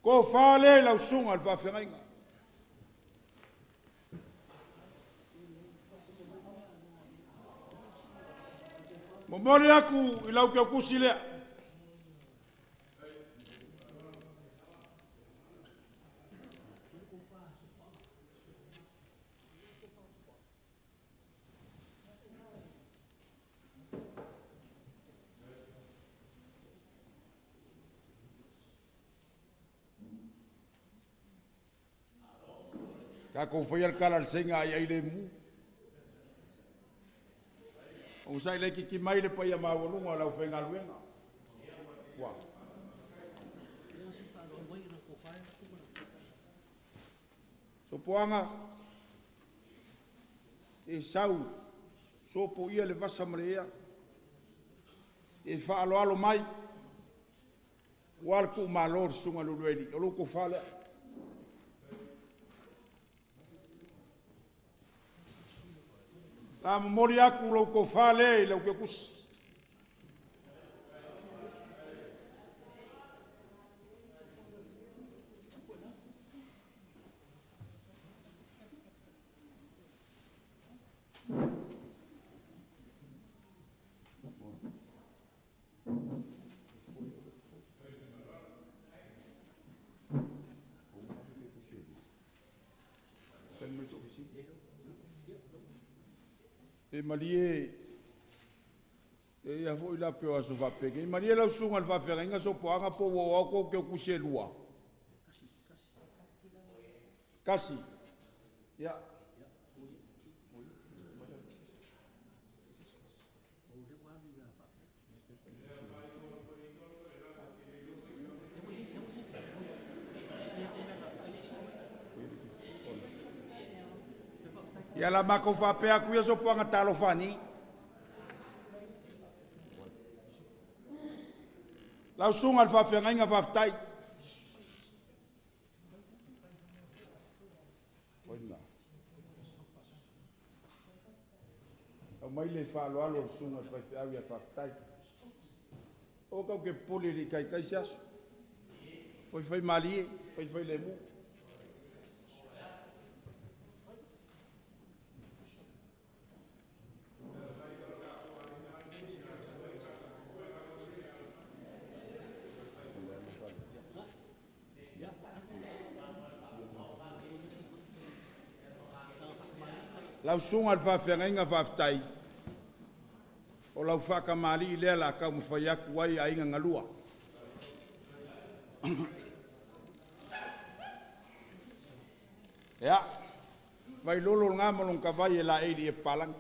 Tofa lea i lau susuga i le faafeagaiga. Momoli atu i lau teutusi lea. Tatou faia le tala a le Saina ai ai lemu. Onosai laitiiti mai le paia maualuga o le aufaigaluega. Ua. Sopoaga, e sau sopoia le vasa ma le ea, e faaaloalo mai, ua le tuumalo le susuga i le Uluai, o lou tofa lea. La momoli atu lou tofa lea i lau teutusi. E malie e ia foi la pe o aso faapeke. Malie lau susuga i le faafeagaiga Sopoaga po ua o atu au teutusi e lua. Tasi. Ia. Ia la matou faapea atu ia Sopoaga talofa ni. Lau susuga i le faafeagaiga faafetai. Aumai le faaaloalo o le susuga i le faifeau ia faafetai. O kau ke popole i le taitai se aso. Faifai malie, faifai lemu. Lau susuga i le faafeagaiga faafetai, o lau faatamalii lea la taumafai atu ai aiga galua. Ia, Vailolo lena ma lona tavai e laei i le ie papalagi.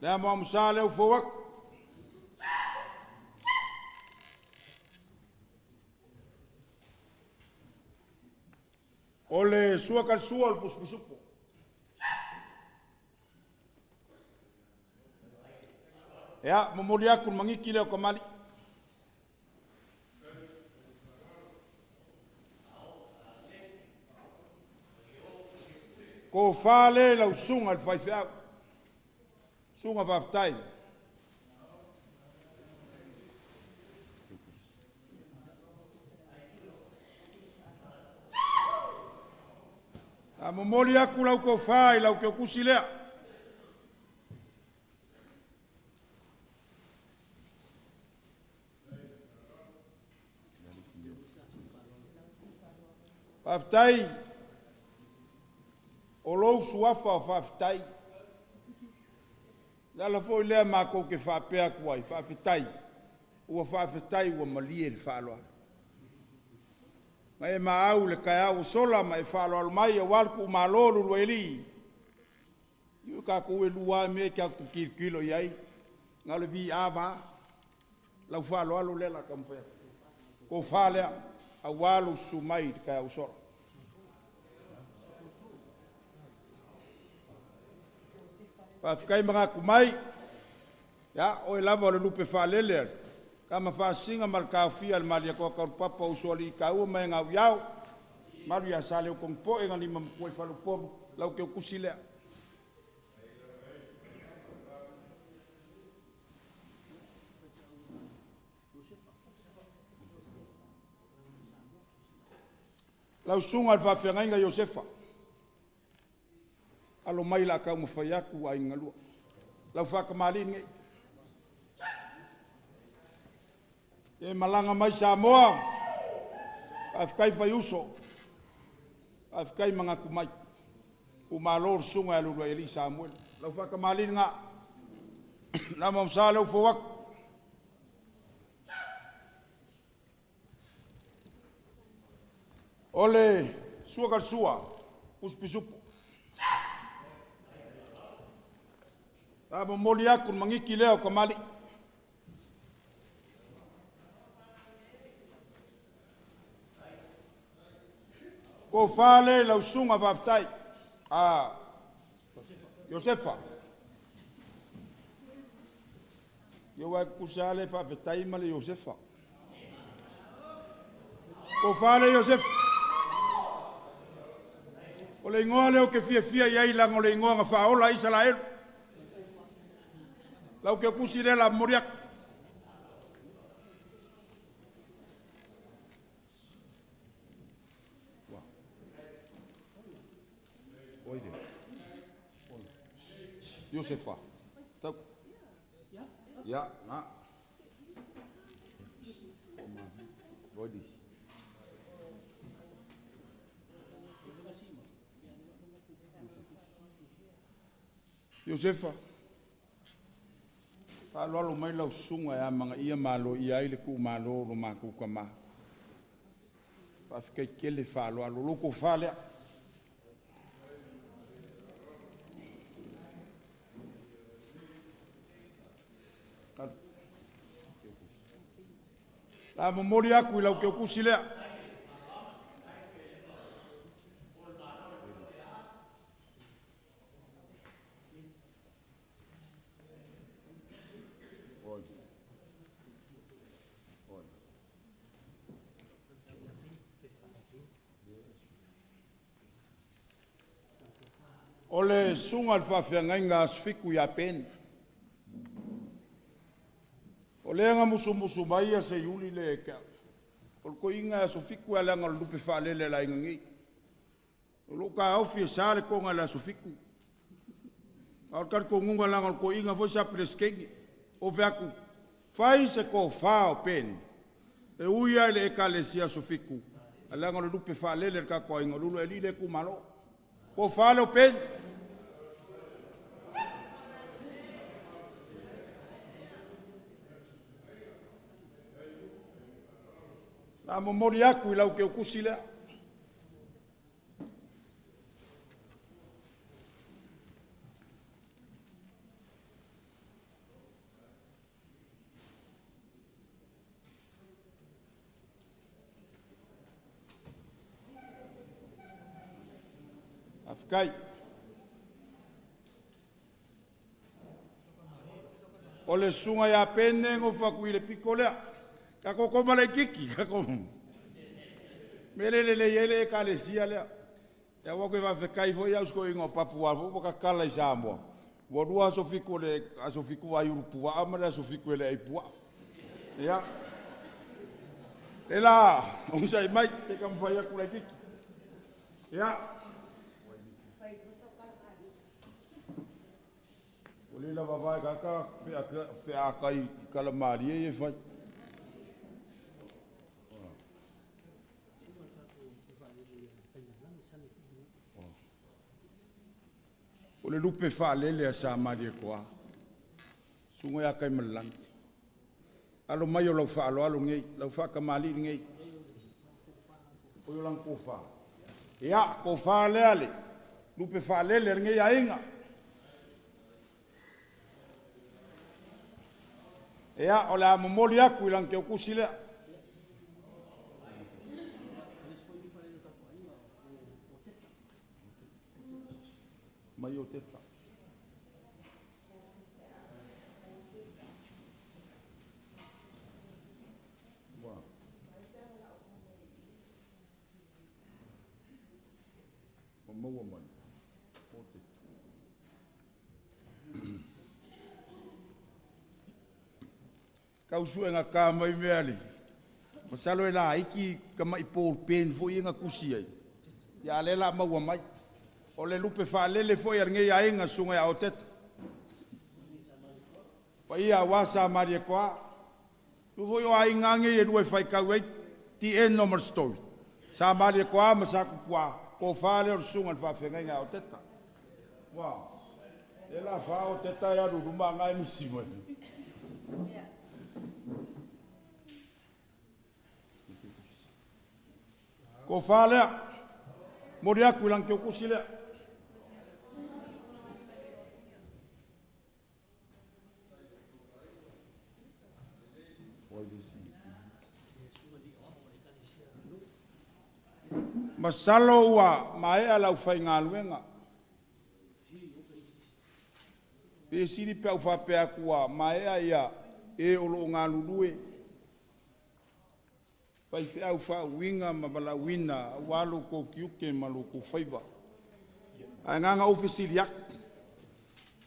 Le amoamosa lea ua fou atu. O le sua kalasua o le pusupisupo. Ia, momoli atu le magiki lea o kamali'i. Tofa lea i lau susuga i le faifeau, susuga faafetai. A momoli atu lau tofa i lau teutusi lea. Faafetai o lou suafa o faafetai. O le ala foi lea matou te faapea atu ai, faafetai ua faafetai ua malie le faaaloalo. Na e maau i le taeao ua sola ma e faaaloalo mai aua le tuumalo o Ulualii. Io tatou e lua lava mea e tatou te tilotilo i ai, na o le viava lava lau faaaloalo lea o le a taumafai atu. Tofa lea aua lou susu mai i le taeao ua sola. Faafetai manatu mai, ia oe lava o le lupe faalele a le tama Faasisina ma le taofia a le Malietoa Taulupapa Usoalii taua ma e gau i ao, malu ia Saleutogipoe na lima matua i faleupolu, lau teutusi lea. Lau susuga i le faafeagaiga Iosefa, alo mai o le a taumafai atu aiga galua. Lau faatamalii lenei. E malaga mai Samoa, faafetai faiuso, faafetai manatu mai. Umalo le susuga ia Leuluaialii Samuelu. Lau faatamalii lena, lama ma sa lea ua fou atu. O le sua kalasua, usu pisupo. A momoli atu le magiki lea o kamali'i. Tofa lea i lau susuga faafetai. A Iosefa. Ia aua e tutusa lava le faafetai ma le Iosefa. Tofa le Iosefa. O le igoa lea ou te fiafia i ai leaga o le igoa na faaola ai Isaraelu. Lau teutusi lea la momoli atu. Iosefa. Tau. Ya, na. Iosefa, faaaloalo mai lau susuga e amanaia ma aloaia ai le tuumalo o lo matou tama. Faafetai tele faaaloalo, lou tofa lea. La momoli atu i lau teutusi lea. O le susuga i le faafeagaiga Asofitu ia Ben. O lea na musumusu mai ia Seiuli lea ia te au, o le toeaina Asofitu leaga o le lupe faalele a le aiga nei. O lou taofi e sa le toga i le aso Fitu, a o le talitonuga leaga o le toeaina foi sa Peresetene, ou fai atu, fai se tofa o Ben, e ui lava i le Ekalesia Asofitu, ae leaga o le lupe faalele a le tatou aiga o Leuluailii lea e tuumalo. Tofa lea o Ben. La momoli aku i lau keukusi lea. Faafetai. O le susuga ia Pene gofo atu i le pito lea. Tatou koma laitiiti, tatou. Me le lelei ai le Ekalesia lea. Ia aua te faafetai foi au i si toeaina o Papua foi ua tatala i Samoa. Ua 2 aso Fitu o le aso Fitu aiulu puaa ma le aso Fitu e le ai puaa. Ia. Le la onosai mai, se i taumafai atu laitiiti. Ia. O le lava vae tata featai i kalamalie e fai. O le lupe faalele a Sa Malietoa, susuga ia Taimalelagi, alo mai o lau faaaloalo nei, lau faatamalii lenei, o lana tofa. Ia, tofa lea le lupe faalele a lenei aiga. Ia, o le a momoli atu i lana teutusi lea. Mai o teta. Ua maua mai. O teta. Tau suegata mai mea alii. Masalo e laiti tamai ball pen foi ia na tusi ai. Ia a lea la maua mai. O le lupe faalele foi a lenei aiga susuga ia Oteta. Paia aua Sa Malietoa. Tu foi o aiga nei e lua e faitau ai the end of the story. Sa Malietoa ma Sa Tupua, tofa lea o le susuga i le faafeagaiga ia Oteta. Ua, le la fa Oteta e alu i luma agai misi mai. Tofa lea, moli atu i lana teutusi lea. Masalo ua maea lau faigaluega. Pe sili pe au faapea atu ua maea ia e o lo o galulue, faifeau faauuina ma valaauina aua lo outou tiute ma lo outou faiva. Ae na ona ou fesili atu,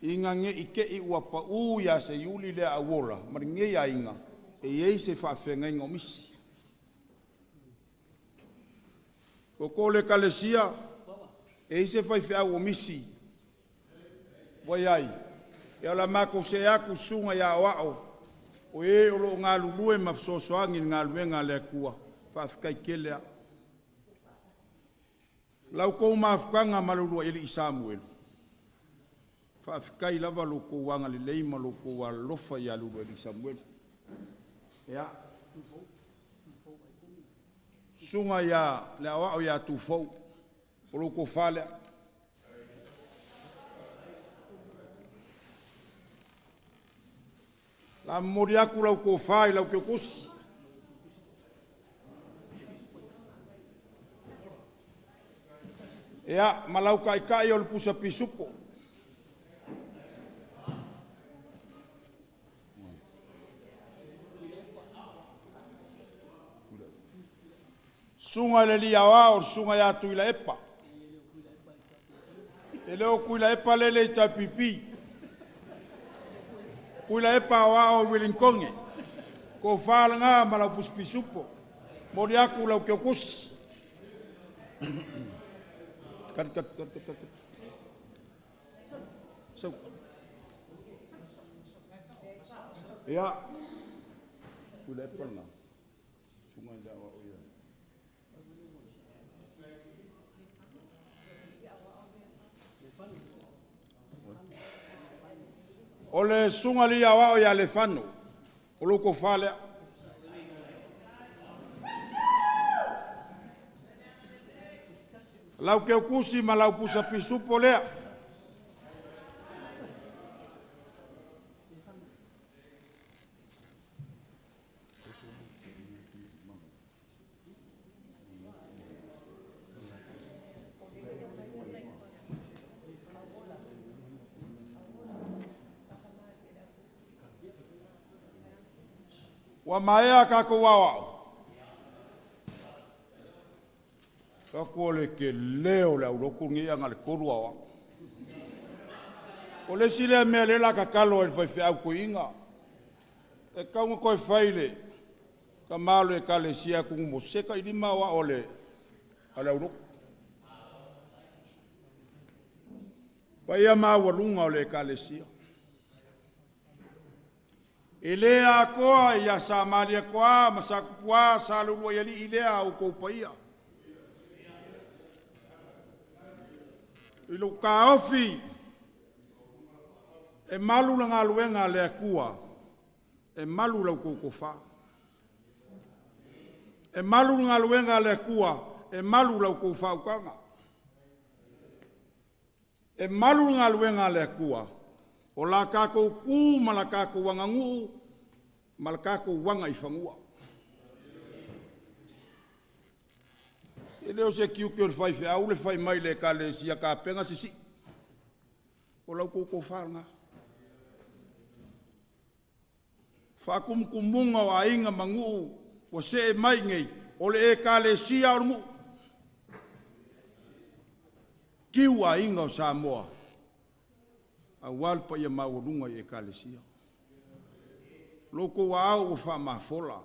ina ne i te i ua pau ia Seiuli le auola ma lenei aiga, e i ai se faafeagaiga o misi. Toto le Ekalesia, e i ai se faifeau o misi? Ua i ai? Ia o le a matou see atu i le susuga ia Aoao, o e o lo o galulue ma fesoasoani i le galuega a le Atua, faafetai tele lava. I la outou mafutaga ma le uluai alii Samuelu, faafetai lava lo outou agalelei ma lo outou alolofa ia le uluai seleselega Samuelu. Ia, susuga ia le Aoao ia Tufou, o lau tofa lea. O le a momoli atu lau tofa i lau teutusi. Ia, ma lau taitai o le pusa pisupo. Susuga i le alii aoao, le susuga ia Tuilaepa. E le o Tuilaepa lele HRPP, Tuilaepa aoao i Ueligitone. Tofa lena ma lau pusa pisupo. Momoli atu lau teutusi. Ia, Tuilaepa lena, susuga i le aoao ia. O le susuga i le aoao ia Lefano, o lou tofa lea. Lau keukusi ma lau pusa pisupo lea. Ua maea kākou aoao. Taku o le ke leo le aulotu ni anga le kolu aoao. O le isi lea mea lea la tatalo ai le faifeau toeaina. E tatau ona toe fai le tama o le ekalesia Tunumotu, se tailima aoao a le aulotu. Paia maualuga o le ekalesia. E le atoa ia Sa Malietoa ma Satupua sa le uluai alii lea a outou paia. I lou taofi e malu le galuega a le Atua, e malu la outou tofa. E malu le galuega a le Atua, e malu la outou faautaga. E malu le galuega a le Atua, o la tatou tu ma la tatou aganuu ma le tatou agaifanua. E le o se tiute o le faifeau le fai mai i le ekalesia tapena se sii. O la outou tofa lena. Faatumutumuga o aiga ma nuu ua see mai i inei, o le ekalesia o le nuu. Tiu aiga o Samoa, aua le paia maualuga i ekalesia. Lo outou aao ua faamafola,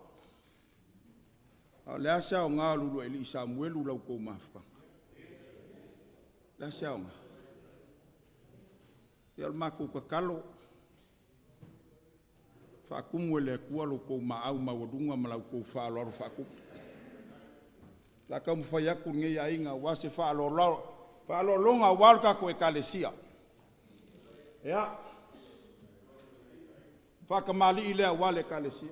a o le a se aoga o le uluai alii Samuelu i la outou mafutaga? O le a se aoga? Ia o le matou tatalo, faatumu e le Atua lo outou maau maualuga ma la outou faaaloalo faatupu. O le a taumafai atu lenei aiga aua se faaaloaloga aua le tatou Ekalesia. Ia, faatamalii lea aua le Ekalesia.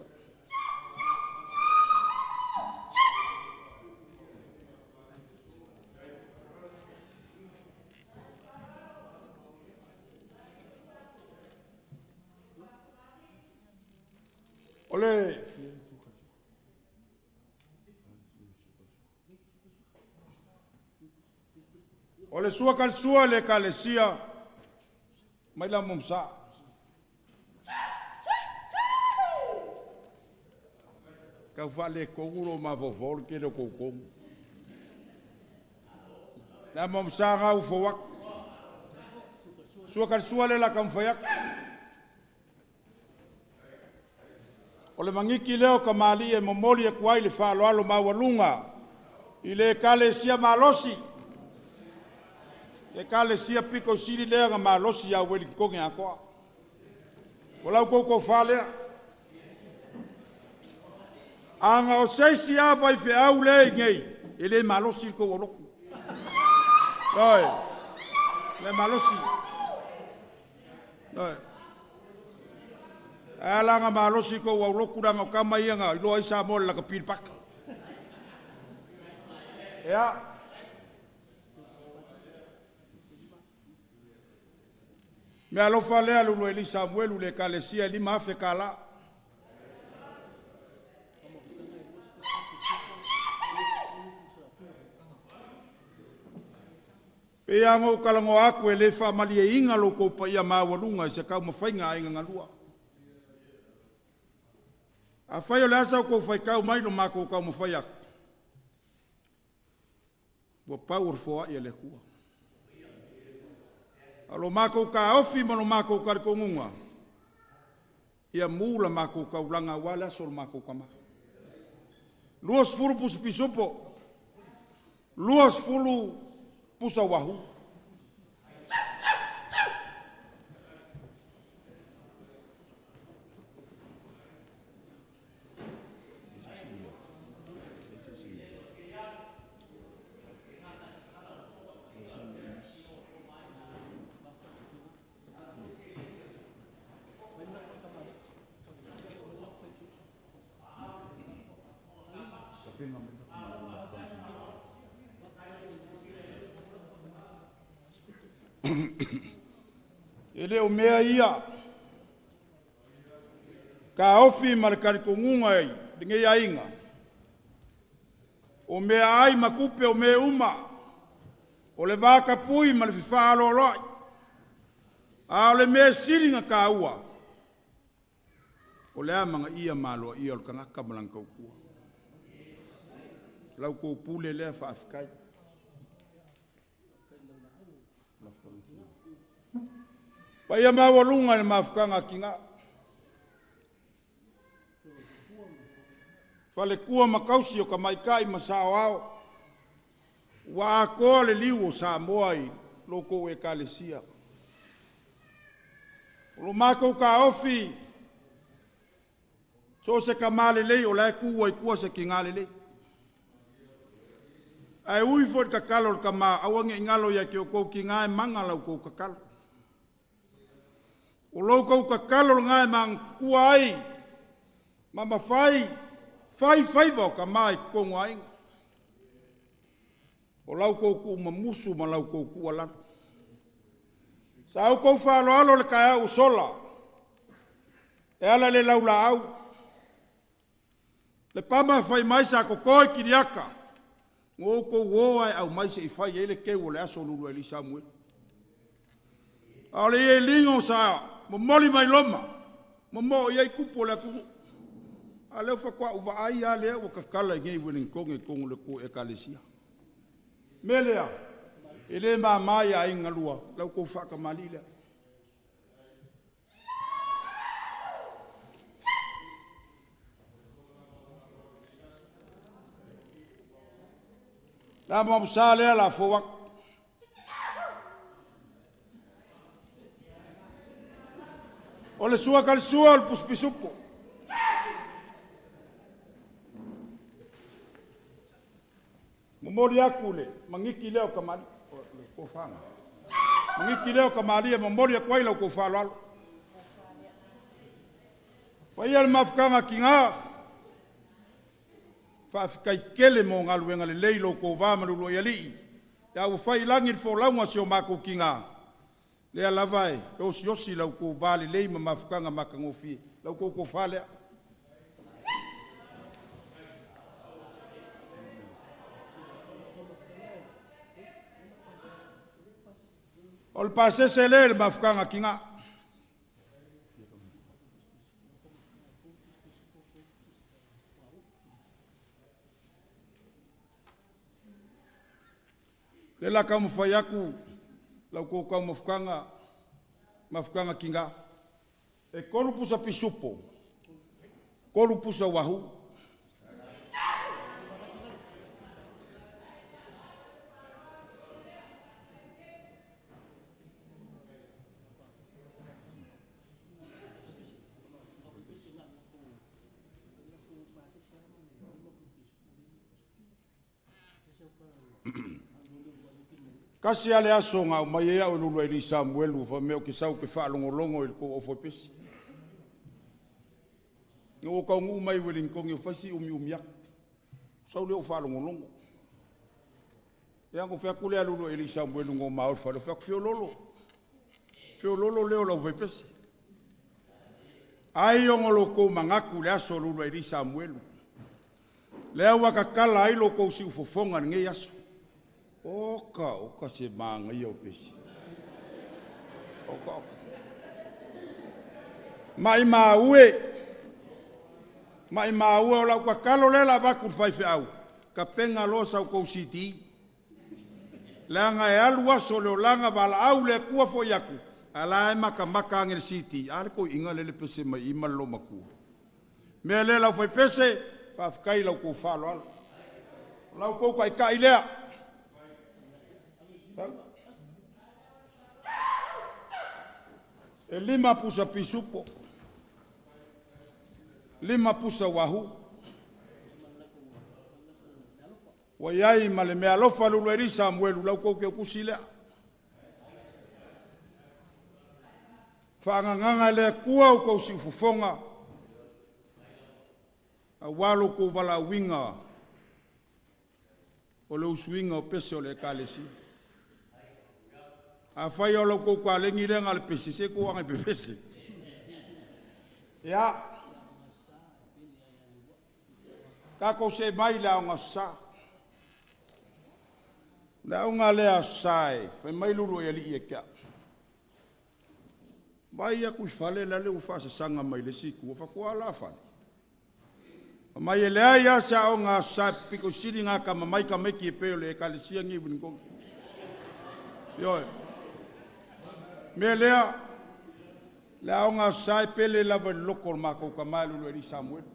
O le sua talisua i le Ekalesia mai le amo ma Sa. Tau faaletonu lou mafaufau o le tele o toutogo. Le amo ma sa gau fou atu. Sua talisua le la taumafai atu. O le magigi lea o tamalii e momoli atu ai le faaaloalo maualuga i le Ekalesia malosi, le Ekalesia pito sili lea ona malosi ia Ueligitone atoa. O la outou tofa lea. Aga o se isi lava faifeau lea i inei, e le malosi le tou aulotu. Ioe, le malosi. Ioe. Ae ala ona malosi le tou aulotu leaga o tama ia na iloa ai Samoa i le lakapi i le paka. Ia. Mea alofa lea le uluai alii Samuelu i le ekalesia e $5,000. Pei lava ona ou talanoa atu e le faamalieina lo outou paia maualuga i se taumafaiga a aiga galua. Afai o le a sa outou faitau mai i lo matou taumafai atu, ua pau o le foai a le Atua. A o lo matou taofi ma lo matou talitonuga, ia mu la matou taulaga aua le aso o le matou tama. 20 pusa pisupo, 20 pusa uahu. E le o mea ia taofi ma le talitonuga i lenei aiga, o meaai ma tupe o mea uma, o le vatapuia ma le fefaaloaloai, a o le mea e sili ona taua, o le amanaia ma aloaia o le tagata ma lana tautua. La outou pule lea faafetai. Paia maualuga i le mafutaga a tina, faletua ma tausi o tamaitai ma saoao, ua atoa le liu o Samoa i lo outou Ekalesia. O lo matou taofi, so o se tama lelei o la e tu ai i tua se tina lelei. Ae ui foi i le tatalo a le tama, aua ne i galo ia te outou tina e maga la outou tatalo. O lo outou tatalo lena e magatutua ai ma mafai fai faiva o tama i totonu o aiga. O la outou tuumumusu ma la outou tuualalo. Sa outou faaaloalo i le taeao ua sola e ala i le laulaau le pama fai mai sa toto i kiliata, na outou o lava e aumai se i fai ai le teu o le aso o Ulualii Samuelu. A o le ielina sa momoli mai Roma, momoo i ai tupu o le atunuu. A o lea faatoa ou vaai lava lea ua tatala i inei i Ueligitone i totonu o le tou Ekalesia. O le mea lea, e le mama i aiga e lua la outou faatamalii lea. Le amuamusa lea o le a fou atu. O le sua talisua o le pusi pisupo. Momoli atu le magiki lea o kamali, o le tofaga. Magiki lea o kamalie momoli atu ai la outou faaaloalo. Paia le mafutaga a tina, faafetai tele mo galuega lelei i lo outou va ma le uluai alii, a ua fai i lagi le folauga a si o matou tina, lea lava e osiosi la outou va lelei ma mafutaga matagofie, la outou tofa lea. O le pasese lea i le mafutaga a tina. O lea o le a taumafai atu la outou taumafataga, mafutaga tina. E 3 pusa pisupo, 3 pusa wahoo. Tasi lava le aso na aumai ai au e le uluai Samuelu fai mai ou te sau ou te faalogologo i le tou aufoepesi. Ina ua ou taunuu mai Ueligitone ua fai si umiumi atu, sau lea ou faalogologo. Ia ona ou fai atu lea i le uluai Samuelu ina ua ma o i le fale, ou fai atu, feoloolo, feoloolo leo o le aufaipese. Ai ona o lo outou manatu i le aso o le uluai Samuelu, lea ua tatala ai lo outou siufofoga i lenei aso. Oka oka se manaia o pese. Oka oka. Maimau e, maimau e, o lau tatalo lea o le a avatu i le faifeau, tapena loa sa outou CD, leaga e alu aso o le olaga, valaau le Atua foi atu, a o la e matamata ane i le CD, a le toeaina lea e pese mai i i ma le loomatua. O le mea lea le aufaipese, faafetai i la outou faaaloalo. O la outou taitai lea. E 5 pusa pisupo, 5 pusa wahoo. Ua i ai ma le meaalofa a le uluai Samuelu, la outou teutusi lea. Faagagaga e le Atua outou siufofoga, aua lo outou valaauina o le usuina o pese o le Ekalesia. Afai o lau kou kalegi lea na o le pese, se tou aga e pepese. Ia, tatou see mai i le Aoga Aso Sa. O le aoga lea Aso Sa e fai mai le uluai alii ia te au, vaai atu i fale la le ua faasasaga mai le isi itu, ou fai atu, o a la fale? Fai mai e leai lava se aoga Aso Sa e pito sili ona atamamai tamaiti e pei o le Ekalesia lenei i Ueligitone. Ioe. O le mea lea, le aoga Aso Sa e pele lava i le loto o le matou tama le uluai alii Samuelu.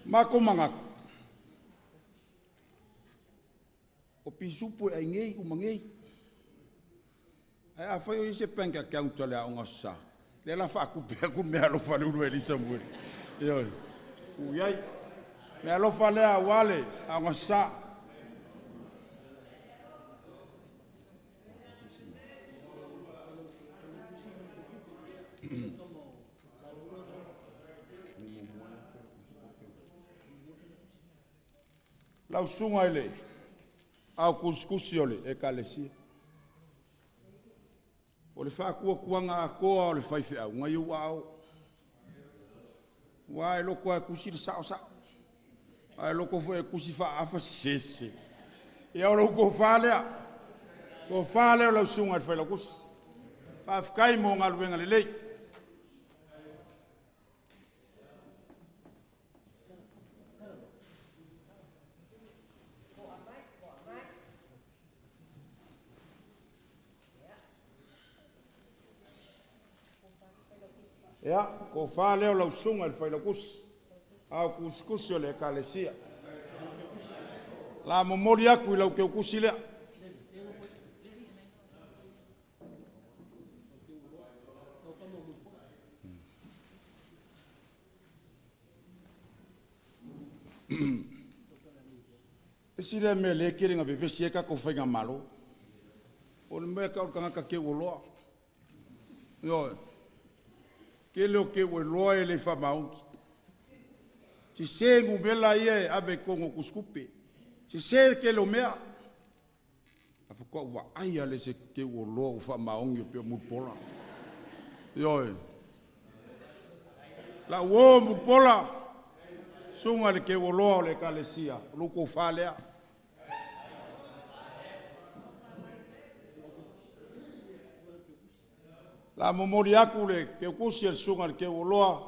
Matou manatu, o pisupo e ai nei uma nei, ae afai o i ai se bank account a le Aoga Aso Sa, lea o le a faatupe atu le meaalofa a le uluai alii Samuelu. Ioe, tuu i ai. Meaalofa lea aua le Aoga Aso Sa. Lau susuga i le ao tusitusi o le Ekalesia, o le faatuatuaga atoa o le faifeau, na i ou aao. Aua e loto lava e tusi le sao, sao, ae loto foi e tusi faaafa, sese, sese. Ia o lau tofa lea, tofa lea o lau susuga i le Failautusi. Faafetai mo galuega lelei. Ia, tofa lea o lau susuga i le Failautusi, ao tusitusi o le Ekalesia. La momoli atu i lau teutusi lea. Isi lea mea lea e tele ina vevesi ai tatou faigamalo, o le mea e tau o le tagata teu oloa. Ioe. Tele o teu oloa e le faamaoni. Sese numera ia e ave i totonu o tusitupe, sese le tele o mea. Ae faatoa ou vaai lava lea i se teu oloa ua faamaoni e pei o Mulipola. Ioe. Lau uo Mulipola, susuga i le teu oloa o le Ekalesia, o lou tofa lea. La momoli atu le teutusi a le susuga i le teu oloa,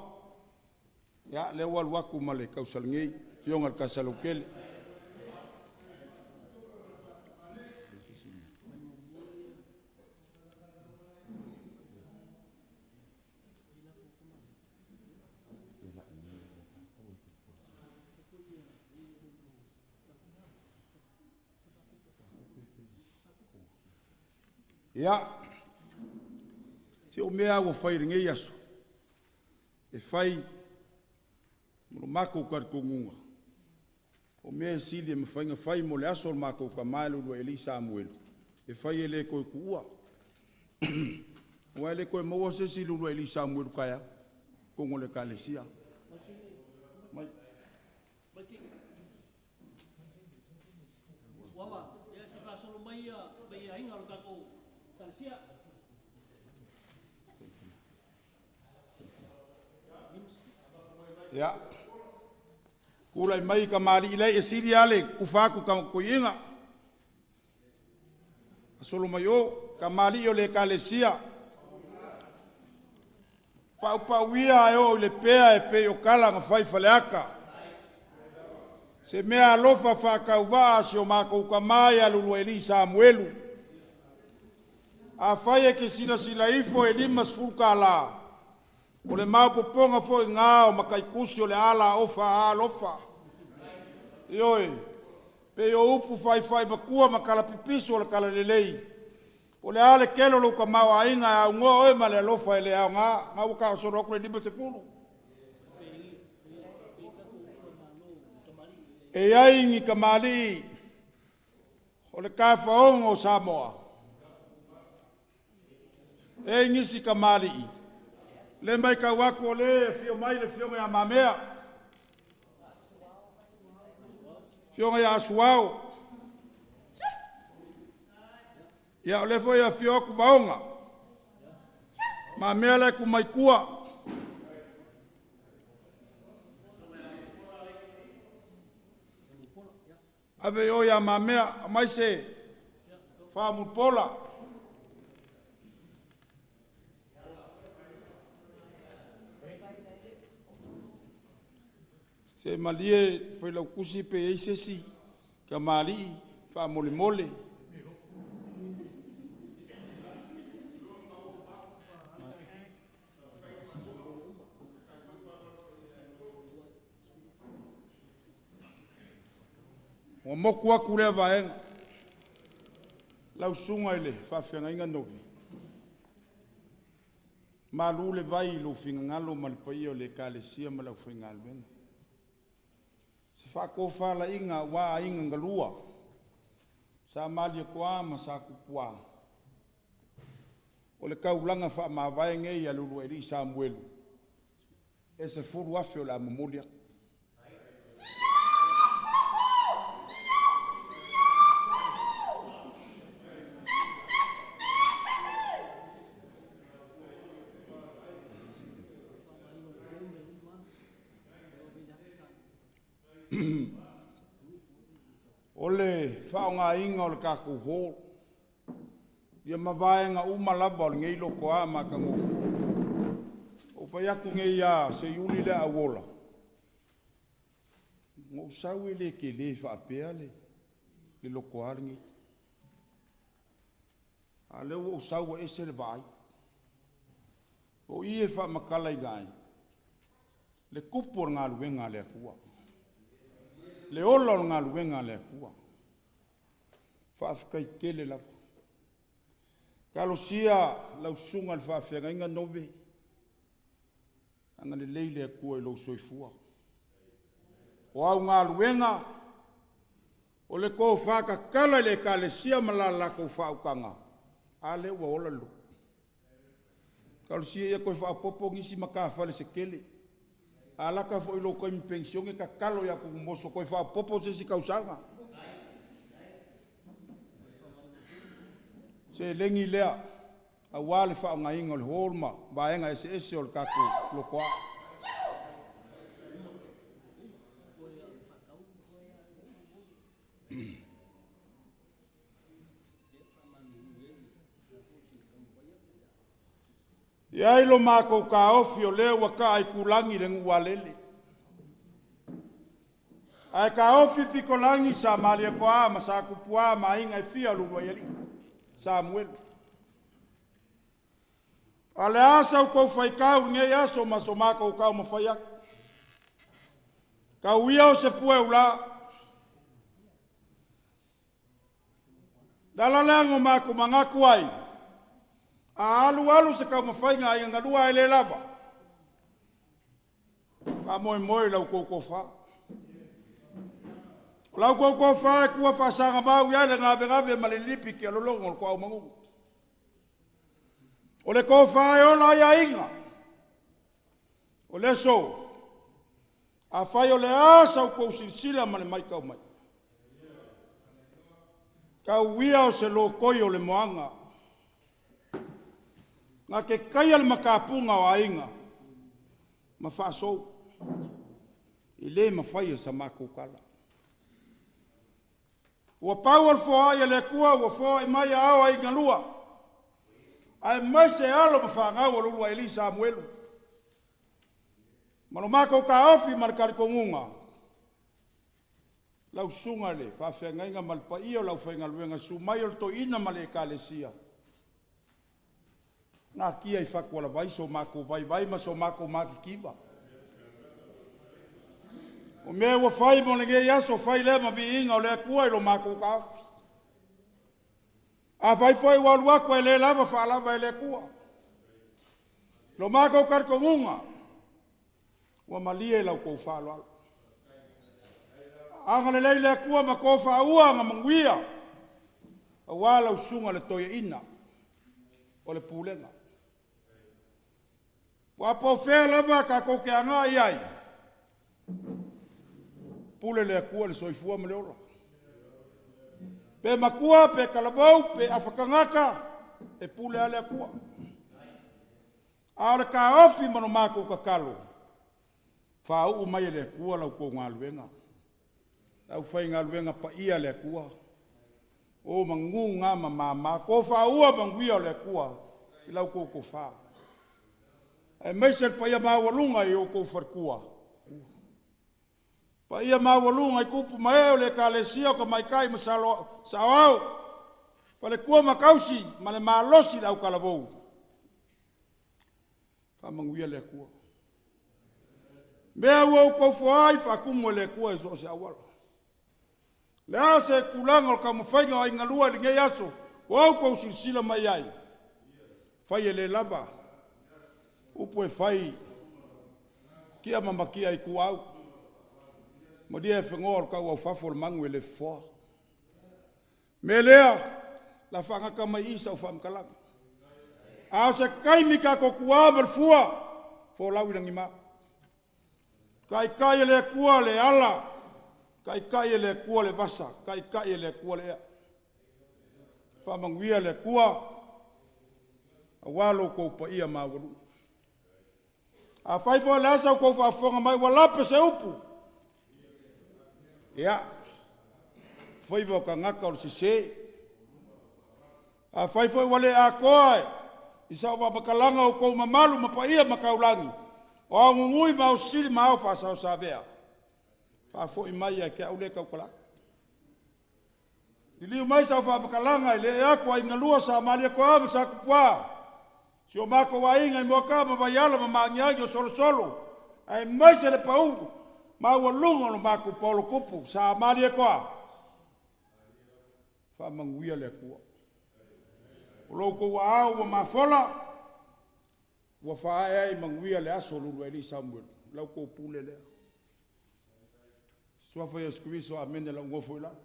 ia lea ua alu atu ma le tausala nei, afioga i le Kasalautele. Ia, si o mea lava ua fai i lenei aso, e fai ma lo matou talitonuga, o mea e sili e mafai ona fai mo le aso o le matou tama le uluai alii Samuelu, e fai e le toe tuua. Aua e le toe maua se isi uluai alii Samuelu taeao, totonu o le Ekalesia. Mai. Ia, tulai mai kamali'i lai e sili lava le tufa atu i toeaiina. Solo mai o, kamali'i o le Ekalesia, paupau ia ae oo i Lepea e pei o tala na fai i Faleata. Se mea alofa faatauvaa a si o matou tama ia Leuluailii Samuelu. Afai e te silasila ifo e $50, o le maopoopoga foi lena o mataitusi o le ala ofa alofa. Ioe, pei o upu faifai matua ma tala pipiso o le talalelei, o le a le tele o lou tamaoaiga e aunoa oe ma le alofa e le aoga. Ma ua tagasolo atu le 50. E i ai ni tamalii o le tafaogo o Samoa, e i ai nisi tamalii, le matau atu o le afio mai le afioga ia Mamea. Afioga ia Asuao. Ia, o lea foi e afio atu Vaoga, mamea le atu mai tua. Ave i o ia mamea, aumai se faamulipola. Se malie failautusi pe i ai se isi tamalii faamolemole. Ua moku atu lea vaega. Lau susuga i le faafeagaiga Novi, malu le vai i lou finagalo ma le paia o le Ekalesia ma le aufaigaluega. Se faatofalaiga aua aiga na lua, Sa Malietoa ma Sa Tupua, o le taulaga faamavae nei a le uluai alii Samuelu, e 10,000 o le a momoli atu. O le faaaogaina o le tatou hall, ia ma vaega uma lava o lenei lotoa matagofie. Ua ou fai atu nei lava Seiuli lea a ou ola, na ou sau e le tele faapea le lotoa lenei. A o lea ua ou sau ua ese le vaai. O i e faamatalaina ai le tupu o le galuega a le Atua, le ola o le galuega a le Atua. Faafetai tele lava. Talosia lau susuga i le faafeagaiga Nove, agalelei le Atua i lou soifua. O au galuega, o le tofa tatala i le Ekalesia ma la latou faautaga, a lea ua ola le lotu. Talosia ia toe faaopoopo nisi matafale se tele. A lata foi i lou taimi penisione, tatalo ia Tomumoso toe faaopoopo se isi tausaga. Seleni lea aua le faaaogaina o le hall ma vaega eseese o le tatou lotoa. E i ai lo matou taofi o lea ua taa i tulagi le nuualele, ae taofi pitolagi sa Malietoa ma sa Tupua ma aiga e fia o le uluai alii, Samuelu. A o le a sa outou faitau i lenei aso ma so matou taumafai atu? Tau ia o se pua e ula, le ala lea na o matou manatu ai, a alu alu se taumafaiga a aiga galua ae le lava, faamoemoe i la outou tofa. O la outou tofa e tua faasagamau i ai le gavegave ma le lilipi tialologo o le toau manuga. O le tofa e ola ai aiga. O le aso, afai o le a sa outou silasila ma le matau mai, tau ia o se lotoi o le moaga, na te taia le matapuga o aiga ma faasou, e le mafai e sa matou tala. Ua pau o le foai a le Atua ua foai mai aao ai galua, aemaise alo ma fanau o le uluai alii Samuelu. Ma lo matou taofi ma le talitonuga, lau susuga i le faafeagaiga ma le paia o le aufaigaluega, susu mai o le toeaina ma le ekalesia, natia i fatualavai so matou vaivai ma so matou matitiva. O mea ua fai mo lenei aso, fai lea ma viiga o le Atua i lo matou taofi. Afai foi ua alu atu ae le lava, faalava e le Atua. Lo matou talitonuga, ua malie la outou faaaloalo. Agalelei le Atua ma tofaua ma manuia, aua lau susuga i le toeaina o le pulega. Ua po o fea lava tatou te agai ai, Pule le Atua i le soifua ma le ola. Pe matua, pe talavou, pe afakagata, e pule lava le Atua. A o le taofi ma lo matou tatalo, faauu mai e le Atua la outou galuega. Le aufaigaluega paia a le Atua, o manu na ma mama, tofaua manuia o le Atua i la outou tofa, aemaise le paia maualuga i outou faletua, paia maualuga i tupu ma ee o le Ekalesia o Tamaitai ma Saoao, faletua ma tausi ma le malosi i le autalavou. Faamanuia le Atua. Mea ua outou foai, faatumu e le Atua i so o se auala. Le a se tulaga o le taumafaiga o aiga lua i lenei aso ua outou silasila mai ai, fai e le lava, upu e fai, tia ma matia ituau, malie afenoa o le tau aufafo o le manu e le fofoa. O le mea lea, o le a faagata mai i i sau faamatalaga. A o se taimi tatou tuā ma le fua, folau i lagima. Taitai e le Atua le ala, taitai e le Atua le vasa, taitai e le Atua le ea. Faamanuia le Atua aua lo outou paia maualuga. Afai foi o le a sa outou faafofoga mai ua lape se upu, ia, faiva o tagata o le sese. Afai foi ua le atoa i sau faamatalaga outou mamalu ma paia ma taulagi, o ao nunui ma ao sisili ma ao faasaosavea, faafoi mai ia te au lea e tautala atu. Liliu mai sau faamatalaga i le ee atu a aiga lua Sa Malietoa ma Sa Tupua, si o matou aiga i Moataa ma Vaiala ma Magiagi o Solosolo, aemaise le pau maualuga o lo matou paolo tupu Sa Malietoa, faamanuia le Atua. O lo outou aao ua mafola, ua faaee ai i manuia le aso o le uluai alii Samuelu, la outou pule lea. Suafa Iesu Keriso, amene. Lau nofo i lalo.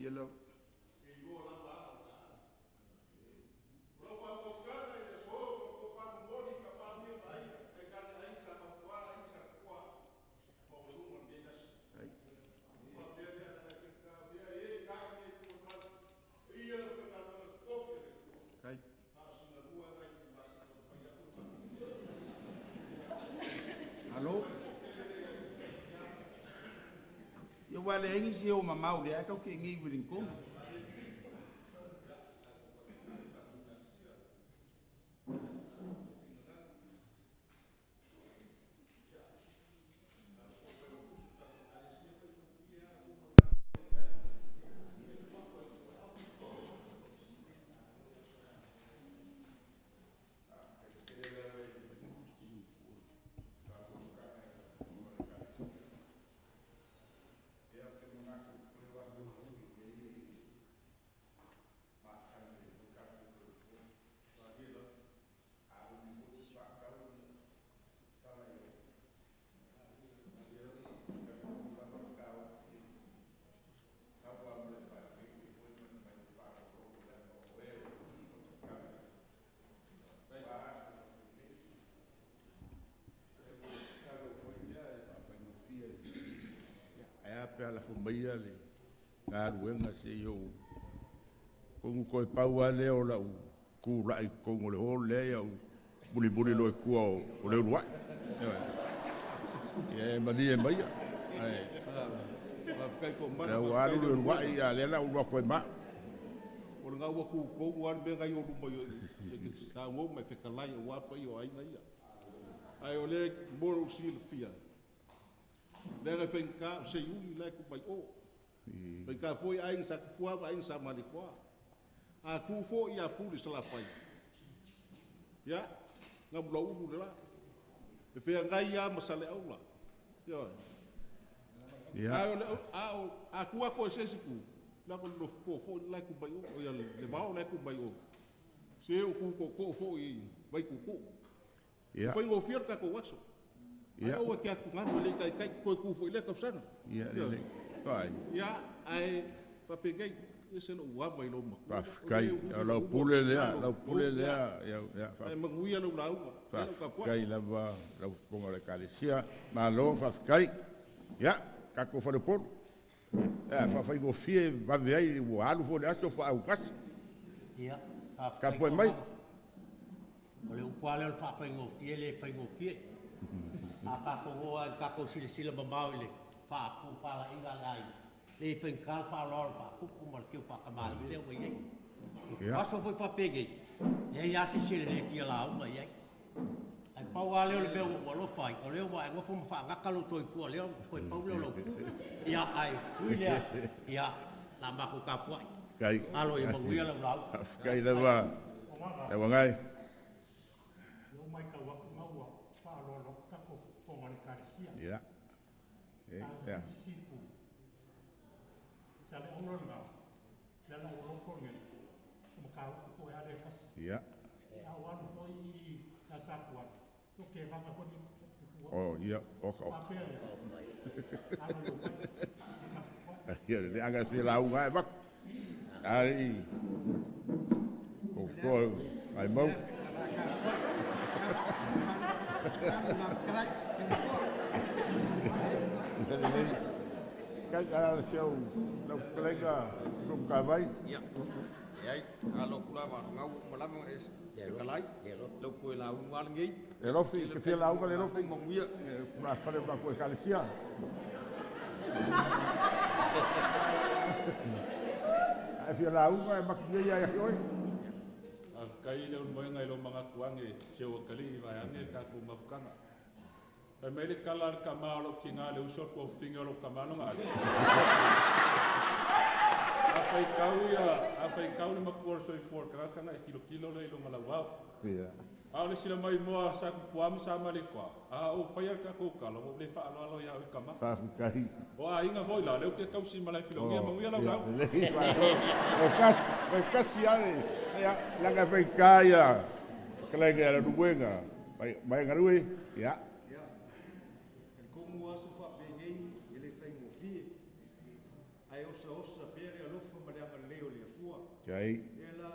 Ia lava. Alo. Ia ua leai nisi e o mamao o lea e tatou te i nei i Ueligitone. Ae a pe a lafo maia le galuega se i ou... Atonu toe pau lava lea o lau tulai i totonu o le hall lea, ou mulimuli loa i tua o Leuluai. Ioe. Ia e malie maia. Ae Faafetai lea ua alu Leuluai, a o lea o le a ou alu atu ai ma au. O lena ua tutou lava le mea na i o luma i o e te saunoa ma e fetalai aua paia o aiga ia. Ae o lea mo lou silafia, leaga e faigata o Seiuli la e tuu mai o. Faigata foi aiga Sa Tupua ma aiga Sa Malietoa. A tu foi ia Pule Salafai, ia, Namulauulu le la. E feagai lava ma Saleaula. Ioe. Ia. Ae o le a o a tu atu i se isi itu, lako le nofotoa foi le la e tu mai o, o ia le vao la e tu mai o. Se o tu tootoo foi i Vaituutuu. Ia. Faigofie le tatou aso. Ia. Ae aua e te atugalu e le i taitai te toe tu foi i lea tausaga. Ia, lelei. Faai. Ia, ae faapenei, e ese lou ava i lou matua. Faafetai. O lau pule lea, lau pule lea. Ia, ia, Ae manuia lau lauga. Ia lau tapuai. Faafetai lava lau fofoga o le Ekalesia. Malo faafetai. Ia, tatou faleupolu. Ia, faafaigofie vave ai ua alu foi le aso faaaugasi. Ia, faafetai Tapuai mai. O le upu lava lea o le faafaigofie e le faigofie. A tatou o lava i le tatou silasila mamao i le faatofalaiga a le aiga, e le faigata le faaaloalo faatupu ma le teu faatamalii lea ua i ai. O aso foi faapenei, e leai lava se isi e le fia lauga i ai. Ae pau lava lea o le mea ua ou alofa ai, o lea ua e nofo ma faagata lou soifua lea toe pau lea o lau tu. Ia, ae ui lea, ia, o le a matou tapuai. Alo ia manuia lau lauga. Faafetai lava, lau Agae. Ua matau atu ma ua faaaloalo atu tatou fofoga o le Ekalesia. Ia. A o le isi itu, Saleaula lena, le ala ua loto lenei, o Matautu foi lava lea e tasi. Ia. A ou alu foi i le Aso Atuala, o tevaga foi lenei i tua. Oh, ia, oka, oka. Faapea lea, alo i lou faiva. Ia, le aga e fia lauga e vaku. Ai, ko ai mau. Kai a se au lau fetalaiga Lupu Kavai. Ia, e ai, alo atu lava ngau uma lava e fetalai, lau toe lauga lava lenei. Le Lofi, ke fia lauga le Lofi. Manuia. Ma fale o matou Ekalesia. Ae fia lauga e maku ia ia te oe. Faafetai le ulumaina i lou manatu age si ou atalii vaeane le tatou mafutaga. Fai mai le tala a le tama o lou tina le uso tuafafine o lou tama lona ale. A faitau ia, a faitau le matua o le soifua o le tagata ona e tilotilo lea i lona lauao. A o le sila maimoa sa Tupua ma sa Malietoa, a ou faia le tatou tala, ua ou le faaaloalo ia oe tama. Faafetai. O aiga foi la, o lea ou te tausi ma Laefilogia, manuia lau lau. Lelei, malo. O kasi, o kasi lava le, ia, leaga e faigata ia fetalaiga ia Leulumoega, mai, mai galue, ia. Ia, talitonu aso faapenei e le faigofie, ae osaosa pea le alofa ma le agalelei o le Atua. Kai. Lea la,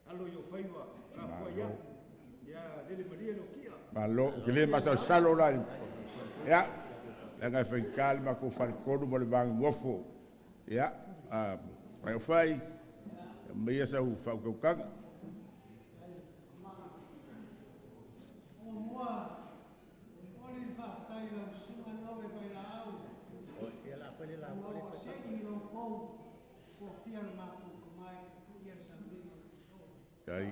alo i ou faiva, tapuai atu, ia lele malie lou kia. Malo, ou te le masalosalo la. Ia, leaga e faigata le matou faletolu ma le vaganofo. Ia, a, mai o fai, aumaia sau faautautaga. Muamua, momoli le faafetai i lau Susuga Noe Vailaau, ua ua sei i lou pou fuafia le matou tomai i le sauniga o le aso. Faafetai,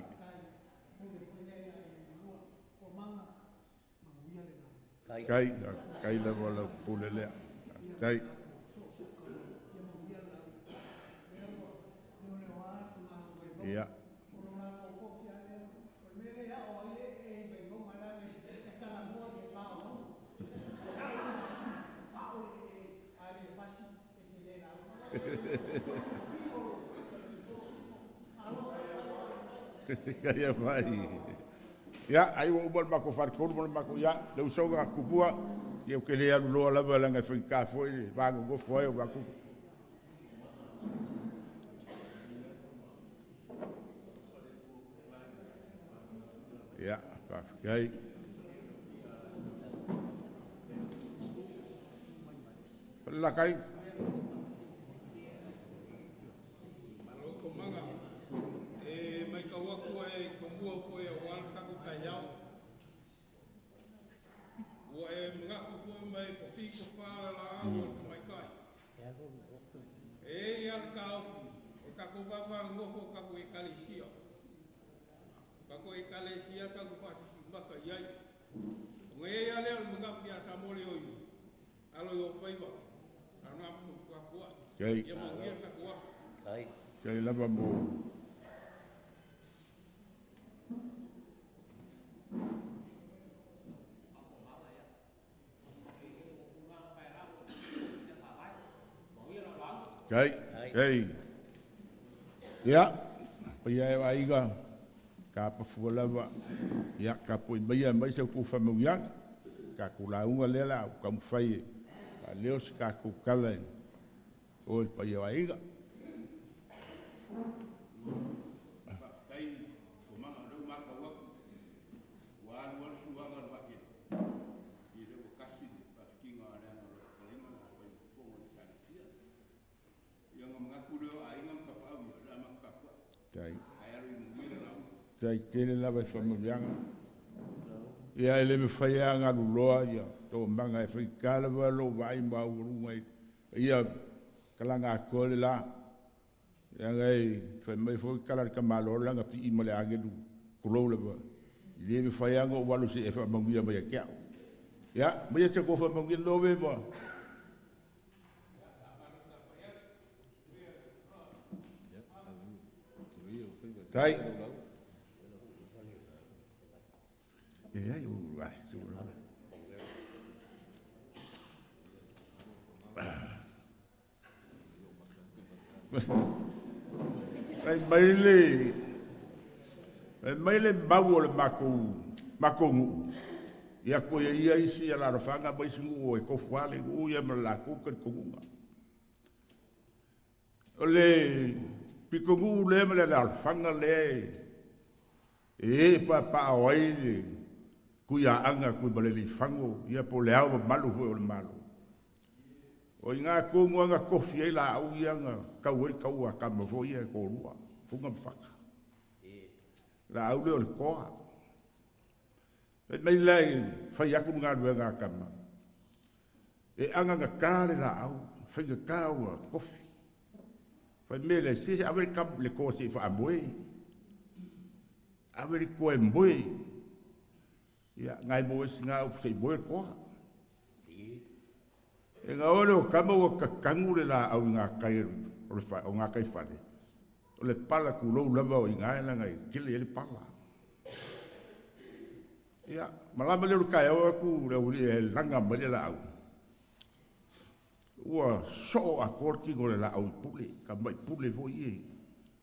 pule foi lea ia i lua Komaga, manuia le lauga. Kai, kai lava lau pule lea. Kai. Ia. Ia mai. Ia, ai ua uma le matou faletolu ma le matou, ia, le usoga tupua, ia ou te le alu loa lava leaga e faigata foi le va nonofo ai o matou. Ia, faafetai. Lalakai. Malo komaga. E mai kau aku e komua foi o al taku kaiao. Ua e mangaku foi mai ko fi ko whala la au o te maikai. E ia le kaofi, o taku vava ngofo kaku ekalesia. Kaku ekalesia kaku whaasisi maka iai. O ngai ia leo le mangaku ia Samole oi. Alo i o whaiva. Ana apu kakua. Kai. Ia manuia taku aso. Kai. Kai lava mo. Tai, tai. Ia, paia e o aiga, tapafua lava, ia, tapuai maia e aumai sa outou faamanuiaga. Tatou lauga lea o le a ou taumafai e faaleo se tatou tala i o i le paia o aiga. Faafetai Fomaga, o lea ua matau atu ua alu alu suaga o le vaatele, ia lea ua tasi le faafitiga leaga o lau fetalaiga na fai ma fofoga o le Ekalesia. Ia ona manatu lea o aiga ma tapaau ia, o le a matou tapuai. Tai. Ae alo ia manuia le lauga. Tai tele lava i faamanuiaga. Ia e le mafai lava ona aluloa ia toomaga e faigata lava lou vaai maualuga i paia talaga atoa le la. Leaga e fai mai foi le tala a le tamaloa leaga pii ma le agelu tulou lava. E le mafai lava ona ou alu se i e faamanuia mai ia te au. Ia, maia se tou faamanuia Nove ma Tai. E ai u ai. Fai mai le fai mai le mau o le matou matou nuu ia toe ia isi alaalafaga ma isi nuu e tofu lava le nuu ia ma le latou talitonuga. O le pitonuu lea ma le alaalafaga lea e ee paepaao ai le Tuiaana Tuimalealiifano ia po o le Ao Mamalu foi o le Malo. O i ina tonu lava na tofi ai laau ia na tau ai le taua a tama foi ia e toalua, Puna ma Fata. Laau lea o le toa. Fai mai la e fai atu le galuega a tama, e agagata le laau, faigata ona tofi. Fai mai le se ave le toa se i faamoe. Ave le toa e moe. Ia, nai moe sina upu se i moe le toa. E gaoa lea o tama ua tatanu le laau i gatai o le o gatai fale. O le pala tulou lava o i ina leaga e tele ai le pala. Ia, malama lea o le taeao atu le aualii e laga mai le laau. Ua soo atoa le tino o le laau i pule, tamai pule foi ie.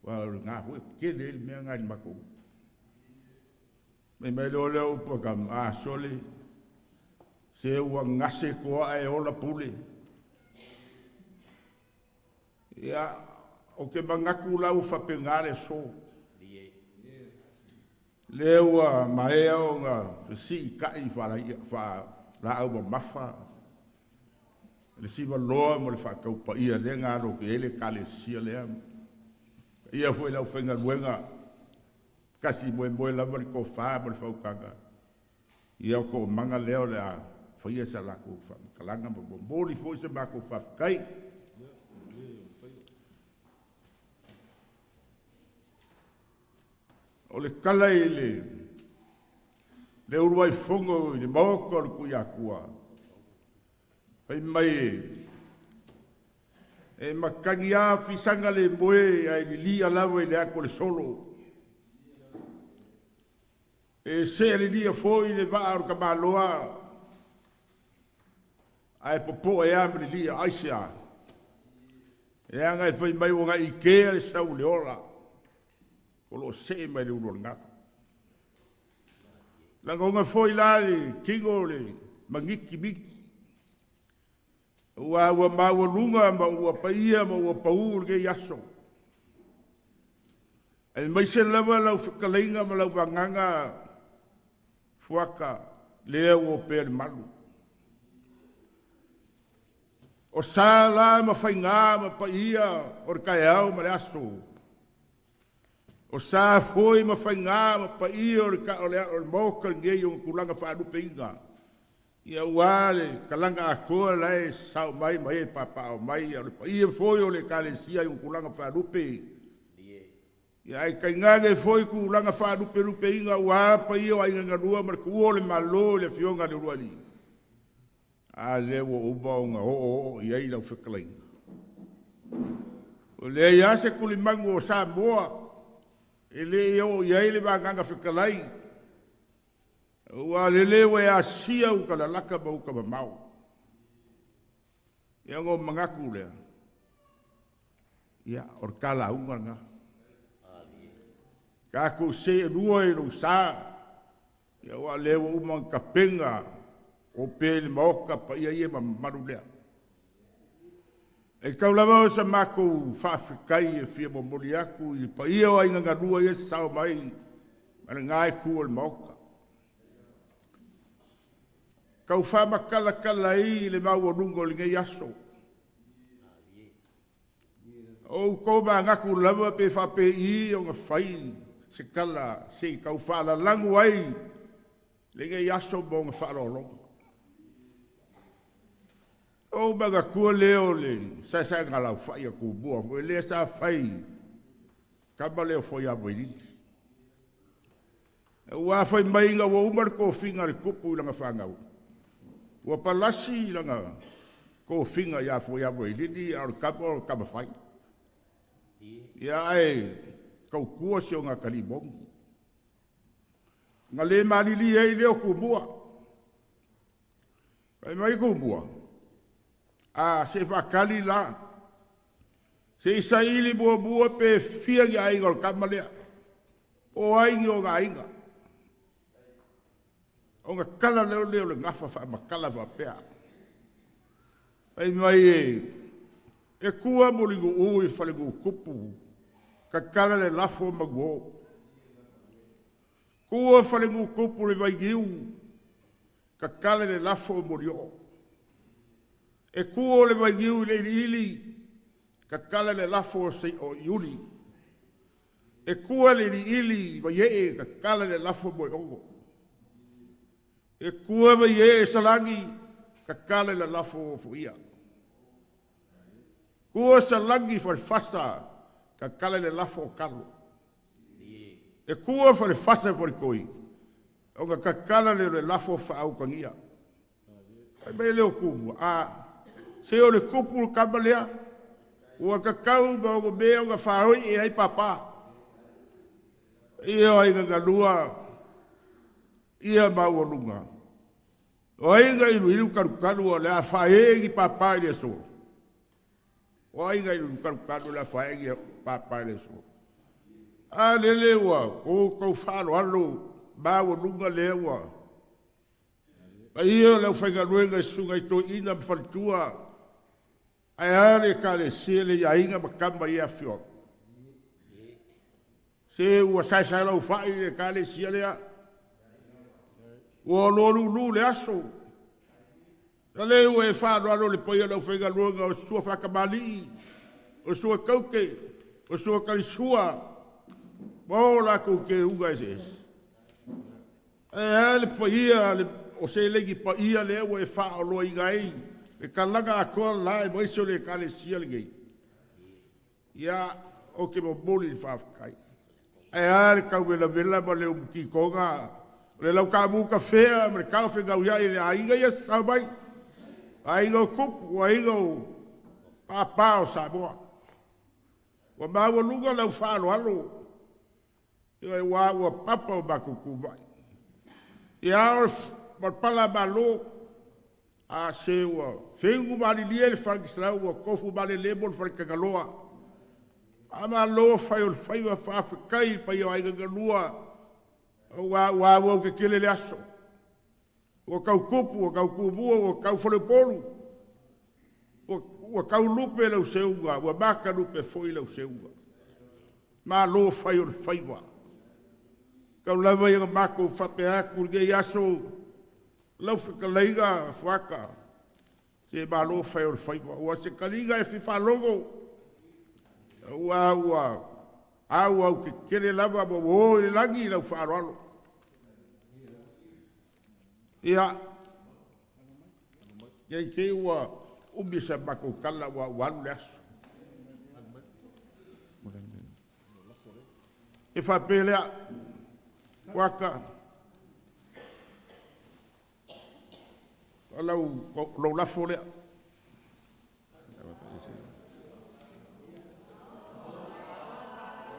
Aua o lena foi e tele ai le mea lena i le matou. Fai mai loa lea upu a tama, a sole, se ua gase toa ae ola pule. Ia, ou te manatu la ua faapena le aso. Lea ua maea ona fesiitai faalaau mamafa le sivaloa ma le faataupaia lea na alo atu i ai le Ekalesia lea. Paia foi i le aufaigaluega, tasi moemoe lava le tofa ma le faautaga. Ia o toomaga lea o le a faia sa latou faamatalaga ma momoli foi se matou faafetai. O le tala i le le uluai fono i le Maota o le Tuiatua, fai mai e matagi lava fisaga le moe ae lilia lava i le ato o le solo. E seelelia foi le vaa o le tamaloa ae popoe lava ma lilia. Aisea? Leaga e fai mai ua na ikea le sau o le ola o lo o see mai le ulu o le galu. Lagona foi la le tino o le magitimiti, aua ua maualuga ma ua paia ma ua pau lenei aso. Aemaise lava lau fetalaiga ma lau vagaga Fuata lea ua opea le malu. O sa la ma faiga ma paia o le taeao ma le aso. O sa foi ma faiga ma paia o le o le o le Maota lenei i ona tulaga faalupeina. Ia aua le talaga atoa la e sao mai ma e papaaao mai, a o le paia foi o le Ekalesia i ona tulaga faalupe. Ia ae tainane foi tulaga faalupelupeina aua paia o aiga galua ma le tuua o le Malo i le Afioga i le Ulualii. A lea ua uma ona oooo i ai lau fetalaiga. Ua leai lava se tulimanu o Samoa e le i oo i ai le vagaga fetalai, aua lele ua e asia uta lalata ma uta mamao. Ia ona ou manatu lea. Ia, o le talauga lena. Tatou seelua i lou sa, ia aua o lea ua uma ona tapena opea i le Maota paia ia ma mamalu lea. E tau lava o se matou faafetai e fia momoli atu i le paia o Aiga na Lua ia e sasao mai ma lena itu o le Maota. Tau faamatalatala ai le maualuga o lenei aso. O outou manatu lava pe faapei ona fai se tala se i tau faalalagu ai lenei aso ma ona faaaloaloga. Ou manatua lea o le saesaega laufai a Tumua foi lea sa fai tama lea o FuaIamoelili. Ua fai mai ina ua uma le tofiga a le tupu i lana fanau, ua palasi lana tofiga ia FuaIamoelili, a o le tama o le tamafai. Ia ae tautua si ona atalii moni. Na le malilie ai lea o Tumua. Fai mai Tumua, a se i faatali la, se i saili muamua pe fia ni aiga o le tama lea, po o ai ni ona aiga. Ona tala lea o le gafa faamatala faapea. Fai mai e tua Mulinuu i Falenuutupu, tatala le lafo manuo. Tua Falenuutupu le Vainiu, tatala le lafo molioo. E tu le Vainiu i le iliili, tatala le lafo o Iuli. E tua le iliili i Vaiee, tatala le lafo moeono. E tua Vaiee Salani, tatala le lafo o Foia. Tua Salani i Falefasa, tatala le lafo o Talo. E tua Falefasa i Faletoi, ona tatala lea o le lafo faautagia. Fai mai le o Tumua, a se o le tupu le tama lea, ua tatau ma ona mea ona faoi e ai papa. Ia o aiga galua, ia maualuga. O aiga iluilu talutalu o le a faaee ni papa i le aso. O aiga iluilu talutalu o le a faaee ni papa i le aso. A lele ua outou faaaloalo maualuga lea ua paia o le aufaigaluega i susuga i toeaiina ma faletua, ae a le Ekalesia le aiga ma tama i afioaga. Se ua saesaelaufai le Ekalesia lea, ua oloa le aso. O lea ua e faaaloalo le paia o le aufaigaluega o Sua Faatamalii, o Sua Taute, o Sua Talisua, ma o latou teuga eseese. Ae a le paia o seleni paia lea ua e faaaloaloina ai le talaga atoa la aemaise o le Ekalesia lenei. Ia, ou te momoli le faafetai. Ae a le tauvelavela ma le umutitoga, o le lautaamu tafea ma le taofegauiai i le aiga ia sasao mai, aiga o tupu, aiga o papa o Samoa. Ua maualuga lau faaaloalo, ua ua papa o matou tumai. Ia o le pala malo, a se ua feugu malilie le falegisalau ua tofu malele mo le faletagaloa. A malo fai o le faiva faafetai i paia o aiga galua, ua ua ua tetele le aso. Ua tau tupu, ua tau tumua, ua tau faleupolu, ua tau lupe lau seuga, ua matalupe foi lau seuga. Malo fai o le faiva. Tau lava ia matou faapea atu lenei aso, lau fetalaiga Fuata, se malo fai o le faiva. Ua se taliga e fifaalogo, ua ua au au tetele lava ma ua o i le lagi lau faaaloalo. Ia, nei te ua umi sa matou tala ua ua alu le aso. E faapea lea, Fuata, o lau lafo lea.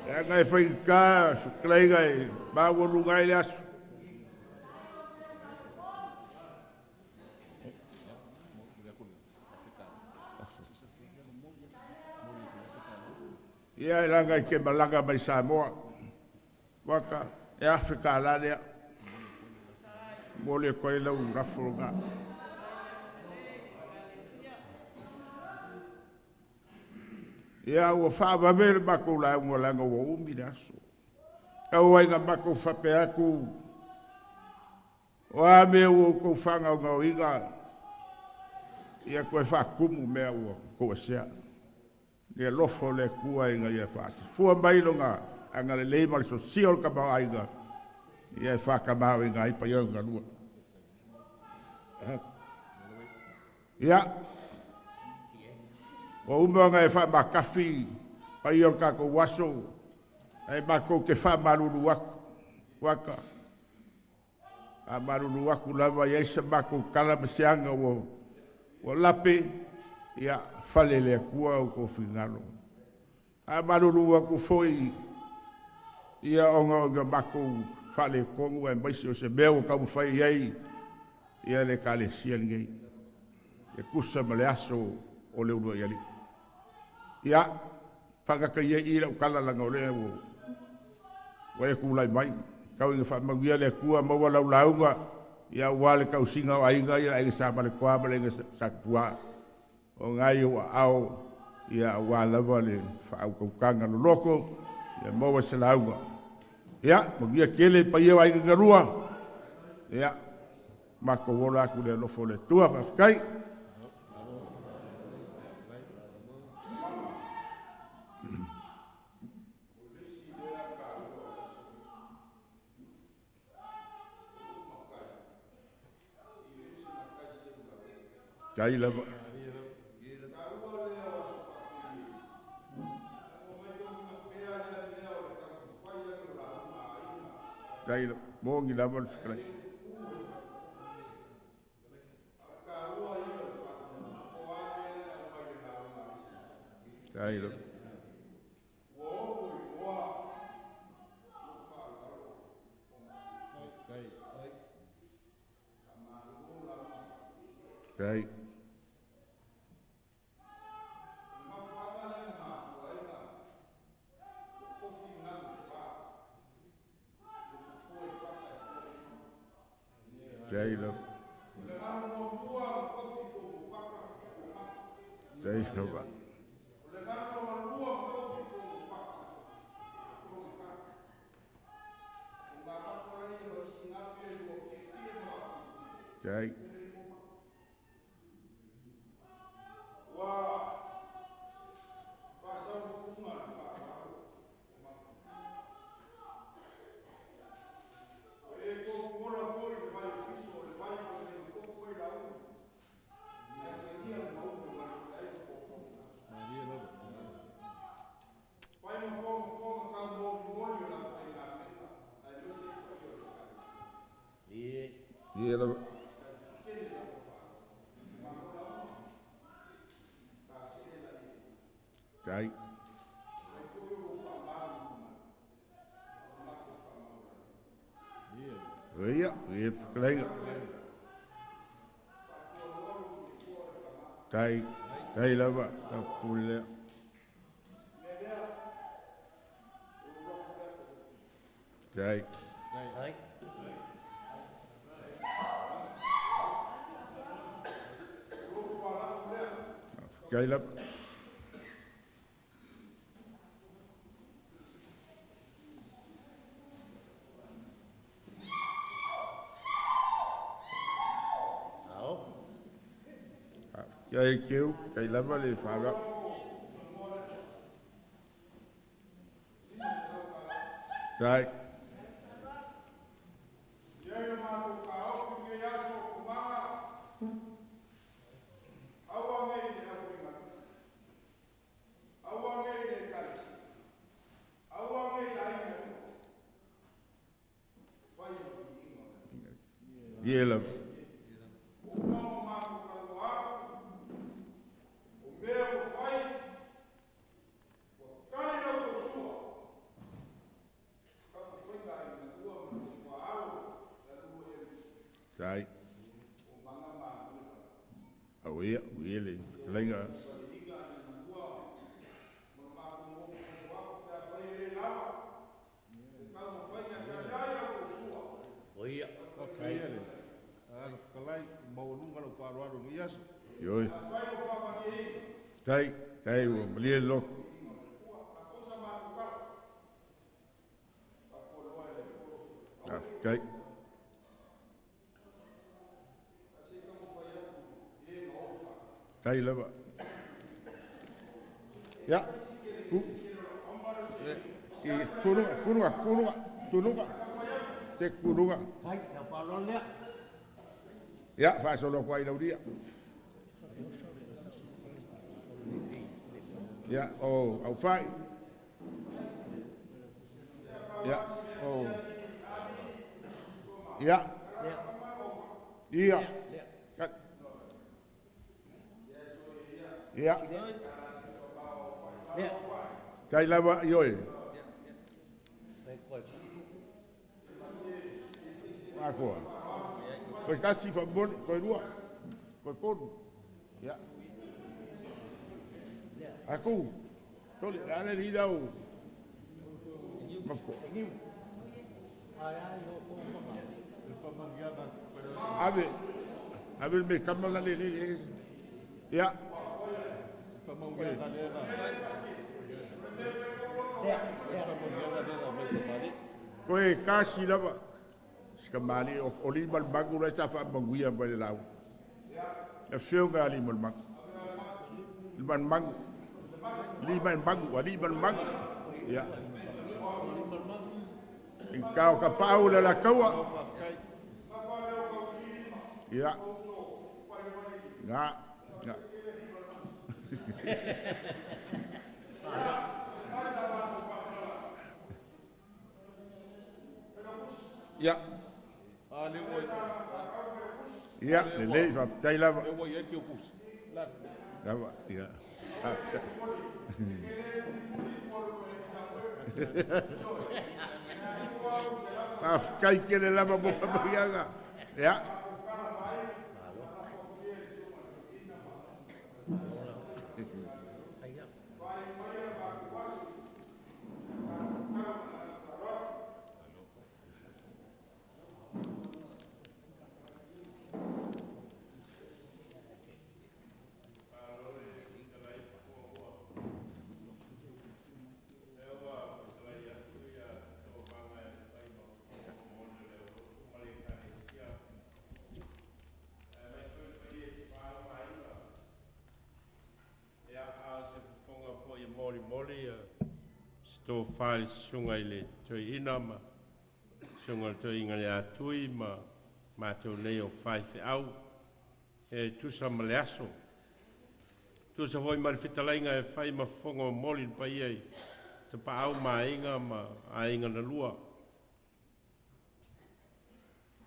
E aga e faigata fetalaiga e maualuga ai le aso. Ia e laga i ke malaga mai Samoa. Waka e Afrika la lea. Mo le koe lau rafo ngā. Ia ua whaavave le makou lauga laga ua umi le aso. Tau ai ngā makou whape aku. O a mea ua outou fagaogaoiga ia toe faakumu mea ua tou esea. Le alofa o le Atua ina ia faasefua mai lona agalelei ma le sosia o le tamaoaiga ia e faatamaoaiga ai paia o galua. Ia, ua uma ona e faamatafi paia o le tatou aso, ae matou te faamalulu atu, waka, faamalulu atu lava i ai sa matou tala ma se aga ua lape, ia fale le Atua o outou finagalo. Faamalulu atu foi ia ona o na matou faaletonu aemaise o se mea ua taumafai i ai ia le Ekalesia lenei e tusa ma le aso o le uluai alii. Ia, faagata ia i lau tala laga o lea ua e tulai mai. Tau ina faamanuia le Atua maua lau lauga ia aua le tausiga o aiga ia le aiga Sa Malekoa ma le aiga Sa Tupua. O ngai o aao ia aua lava le faautautaga loloto ia maua se lauga. Ia, manuia tele paia o aiga galua. Ia, matou ola atu le alofa o le Atua, faafetai. Tai lava. Tai lava. Mogi lava le fetalai. Tai lava. Tai. Tai lava. Tai lava. Tai. Ie lava. Tai. Ia, ia fetalaiga. Tai, tai lava, tau pule lea. Tai. Tai. Faafetai lava. Faafetai keu, tai lava le whaara. Tai. Ie lava. Tai. Au ia, ia le fetalaiga. faaaloalo i lenei aso. Ioe. Tai, tai ua malie le loto. Faafetai. Tai lava. Ia, ku. I tuluga, tuluga, tuluga, tuluga. Se tuluga. Ai, lau faaaloalo lea. Ia, faasolo atu ai laulia. Ia, o au fai. Ia, o. Ia. Ia. Ia. Tai lava, ioe. Akoa. Koe kasi whamone, koe rua, koe konu. Ia. Aku. Toli, ale li dau. Mafko. Ave. Ave me kama la le le. Ia. Koe kasi lava. Sika mali o lima le mangu la sa fa manguia mai le lau. Le fionga ali mal mangu. Le man mangu. Lima le mangu, ali mal mangu. Ia. I kao ka pau le la kaua. Ia. Nga. Nga. Ia. Ia, lelei, faafetai lava. Lea ua i ai le teukusi. Lava, ia. Faafetai. Faafetai tele lava mo faamanuiaga. Ia. Moli se tofa i le susuga i le toeaina ma susuga i le toeaina ia Tui ma matou nei o faifeau e tusa ma le aso. Tusa foi ma le fetalaiga e fai ma fofoga momoli le paia i tapaau ma aiga ma aiga na lua.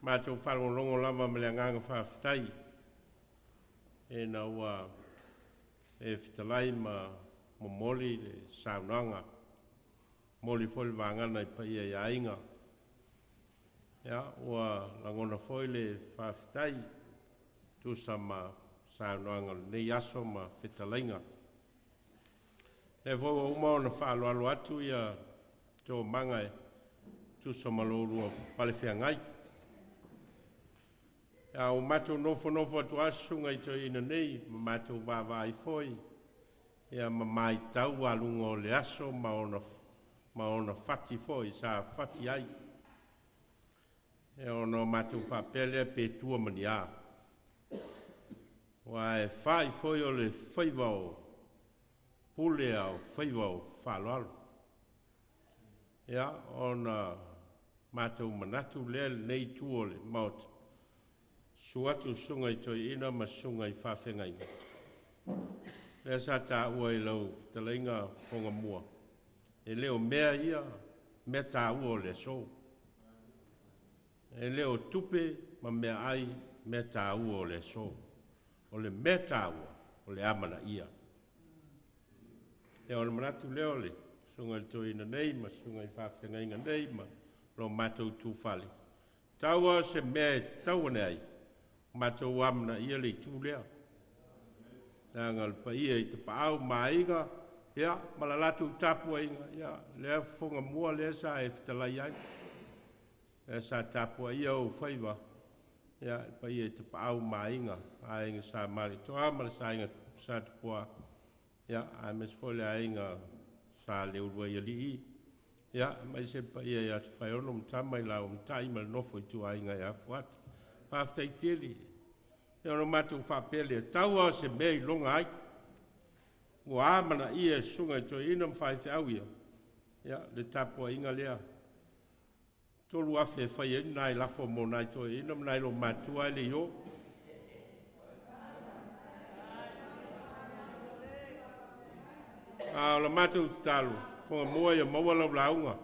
Matou faalogologo lava ma le agaga faafetai ina ua e fetalai ma momoli le saunoaga, momoli foi le vagana i paia i aiga. Ia, ua lagona foi le faafetai tusa ma saunoaga o lenei aso ma fetalaiga. Lea foi ua uma ona faaaloalo atu ia toomaga e tusa ma lo oulua palefeagai. Ia, ua matou nofonofo atu lava susuga i toeaina nei ma matou vaavaai foi ia ma maitau aluga o le aso ma ona fati foi sa fati ai. Ia ona o matou faapea lea pe tua ma ni a. Ua e fai foi o le faiva o pule a o faiva o faaaloalo. Ia ona matou manatu lea lenei itu o le Maota, susu atu susuga i toeaina ma susuga i faafeagaiga. Lea sa taua i lau fetalaiga fofoga mua, e le o mea ia, mea taua o le aso. E le o tupe ma mea ai, mea taua o le aso. O le mea taua, o le amanaia. Ia o le manatu lea o le susuga i le toeaina nei ma susuga i faafeagaiga nei ma lo matou tufale. Taua se mea e tau ane ai, matou amanaia le itu lea. Leaga le paia i tapaau ma aiga, ia, ma la latou tapuaiga, ia, lea fofoga mua lea sa e fetalai ai. Lea sa tapuaia ou faiva, Ia, le paia i Tapaau ma Aiga, Aiga Sa Malietoa ma le Aiga Sa Tupua, ia, aemaise foi le Aiga Sa Leuluaialii, ia, aemaise le paia ia Tofaeono ma Tama i Laua Matai ma le nofo a ituaiga ia Fuata. Faafetai tele. Ia ona matou faapea lea, tau lava o se mea iloga ai. Ua amanaia e susuga i toeaina ma faifeau ia, ia, le tapuaiga lea. 3,000 e fai ai nai lafo mo nai toeaina ma nai lomatua ae le i o. A o la matou tatalo, Fogamoa ia maua lau lauga.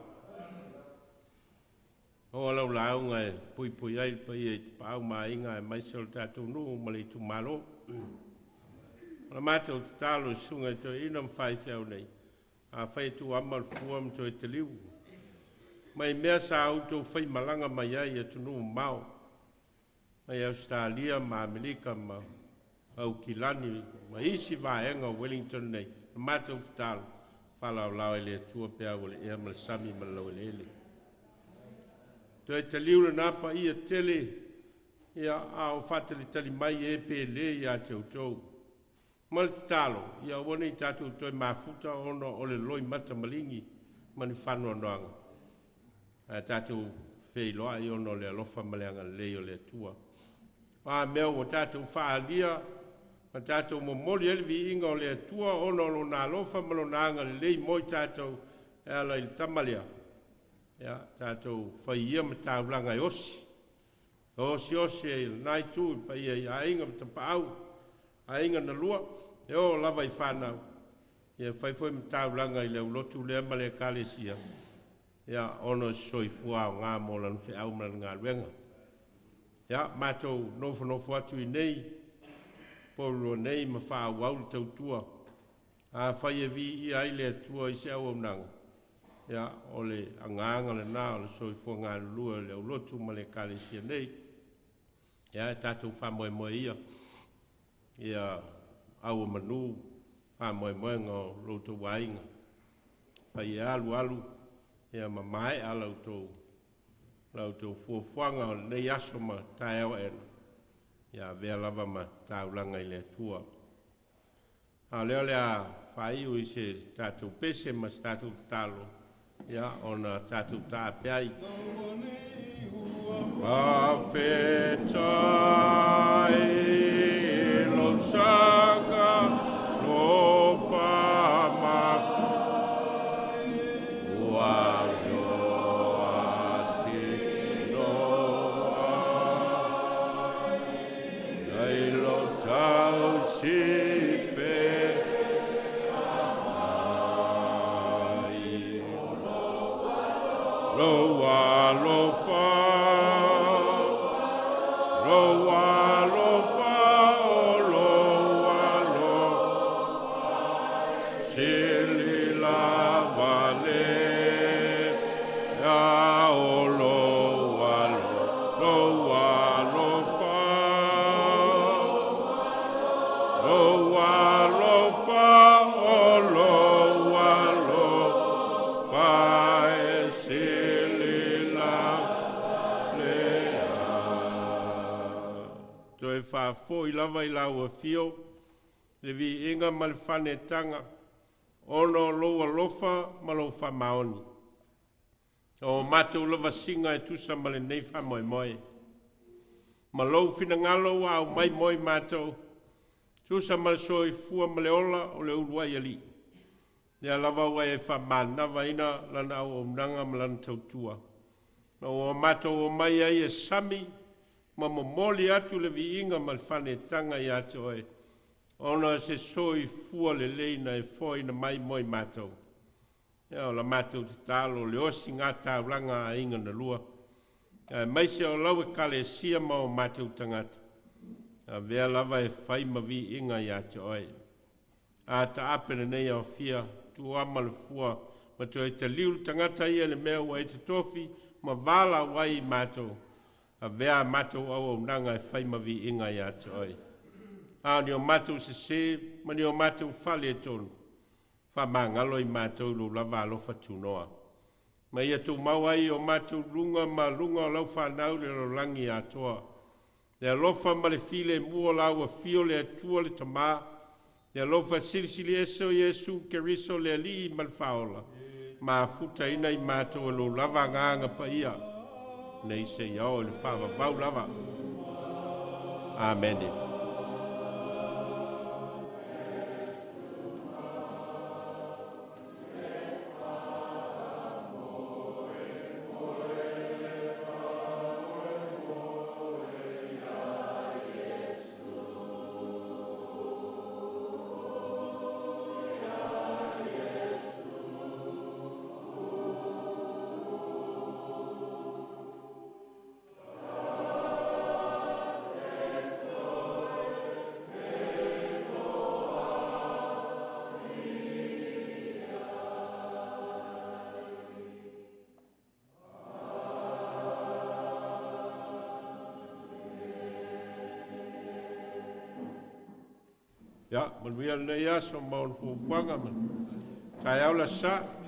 Maua lau lauga e puipui ai le paia i Tapaau ma Aiga aemaise o le tatou nuu ma le itumalo. O la matou tatalo i susuga i toeaina ma faifeau nei, afai e tuuama le fua ma toe taliu mai mea sa outou faimalaga mai ai i atunuu mamao, mai Ausetalia ma Amerika ma Aukilani ma isi vaega o Wellington nei, na matou tatalo, faalaolao e le Atua peau o le ea ma le sami ma le laueleele. Toe taliu lena paia tele, ia, a o faatalitali mai e pele ia te outou. Ma le tatalo, ia aua ne i tatou toe mafuta ona o le loimata maligi ma ni faanoanoaga, ae tatou feiloai ona o le alofa ma le agalelei o le Atua. O a mea ua tatou faaalia ma tatou momoli ai le viiga o le Atua ona o Lona alofa ma Lona agalelei mo i tatou e ala i le Tama lea, ia, tatou fai ia ma taulaga e osi, osiosi ai lena itu i paia i aiga ma tapaau, aiga na lua, e oo lava i fanau, ia fai foi ma taulaga i le aulotu lea ma le ekalesia, ia, ona o se soifua aoga mo lana feau ma lana galuega. Ia, matou nofonofo atu i inei, Upolu nei ma faaauau le tautua. Afai e viia ai le Atua i se auaunaga, ia, o le agaga lena o le soifua galulue o le aulotu ma le ekalesia nei. Ia, e tatou faamoemoe ia, ia auomanu faamoemoega o lo outou aiga. Fai e alu alu, ia ma maea la outou fuafuaga o lenei aso ma taeao aena, ia avea lava ma taulaga i le Atua. A o lea o le a faaiu i se tatou pese ma se tatou tatalo, ia, ona tatou taape ai. Faafetai lou saga lofa ma ua atino ai lo tausi pe ai lou alofa, lou alofa, o lou alofa, sili lava le a o lou alo, lou alofa, lou alofa, o lou alofa, e sili lava le a. Toe faafoi lava i lau afio le viiga ma le faanetaga ona o lou alofa ma lou faamaoni. O matou lavasiga e tusa ma lenei faamoemoe. Ma lou finagalo ua aumai mo i matou, tusa ma le soifua ma le ola o le uluai alii. Lea lava ua e faamanavaina lana auaunaga ma lana tautua. Na ua matou omai ai e sami ma momoli atu le viiga ma le faanetaga ia te oe, ona o se soifua lelei na e foaina mai mo i matou. Ia, o la matou tatalo le osiga taulaga a aiga na lua, aemaise o lau ekalesia ma o matou tagata, avea lava e fai ma viiga ia te oe. A taape lenei aofia, tuuama le fua, ma toe taliu le tagata ia le mea ua e totofi ma valaau ai i matou, avea a matou auaunaga e fai ma viiga ia te oe. A o ni o matou sese ma ni o matou fale e tonu, faamagalo i matou lou lava alofa tunoa. Ma ia tumau ai o matou luga ma luga o lau fanau le lalolagi atoa. Le alofa ma le filemu o la ua fio le Atua le Tamā, le alofa silisili ese o Iesu Keriso le Alii ma le Faaola, mafutaina i matou e lou lava agaga paia, nei seia oo i le faavavau lava. Amene. Ia, manuia lenei aso ma ona fuafuaga ma taeao le aso.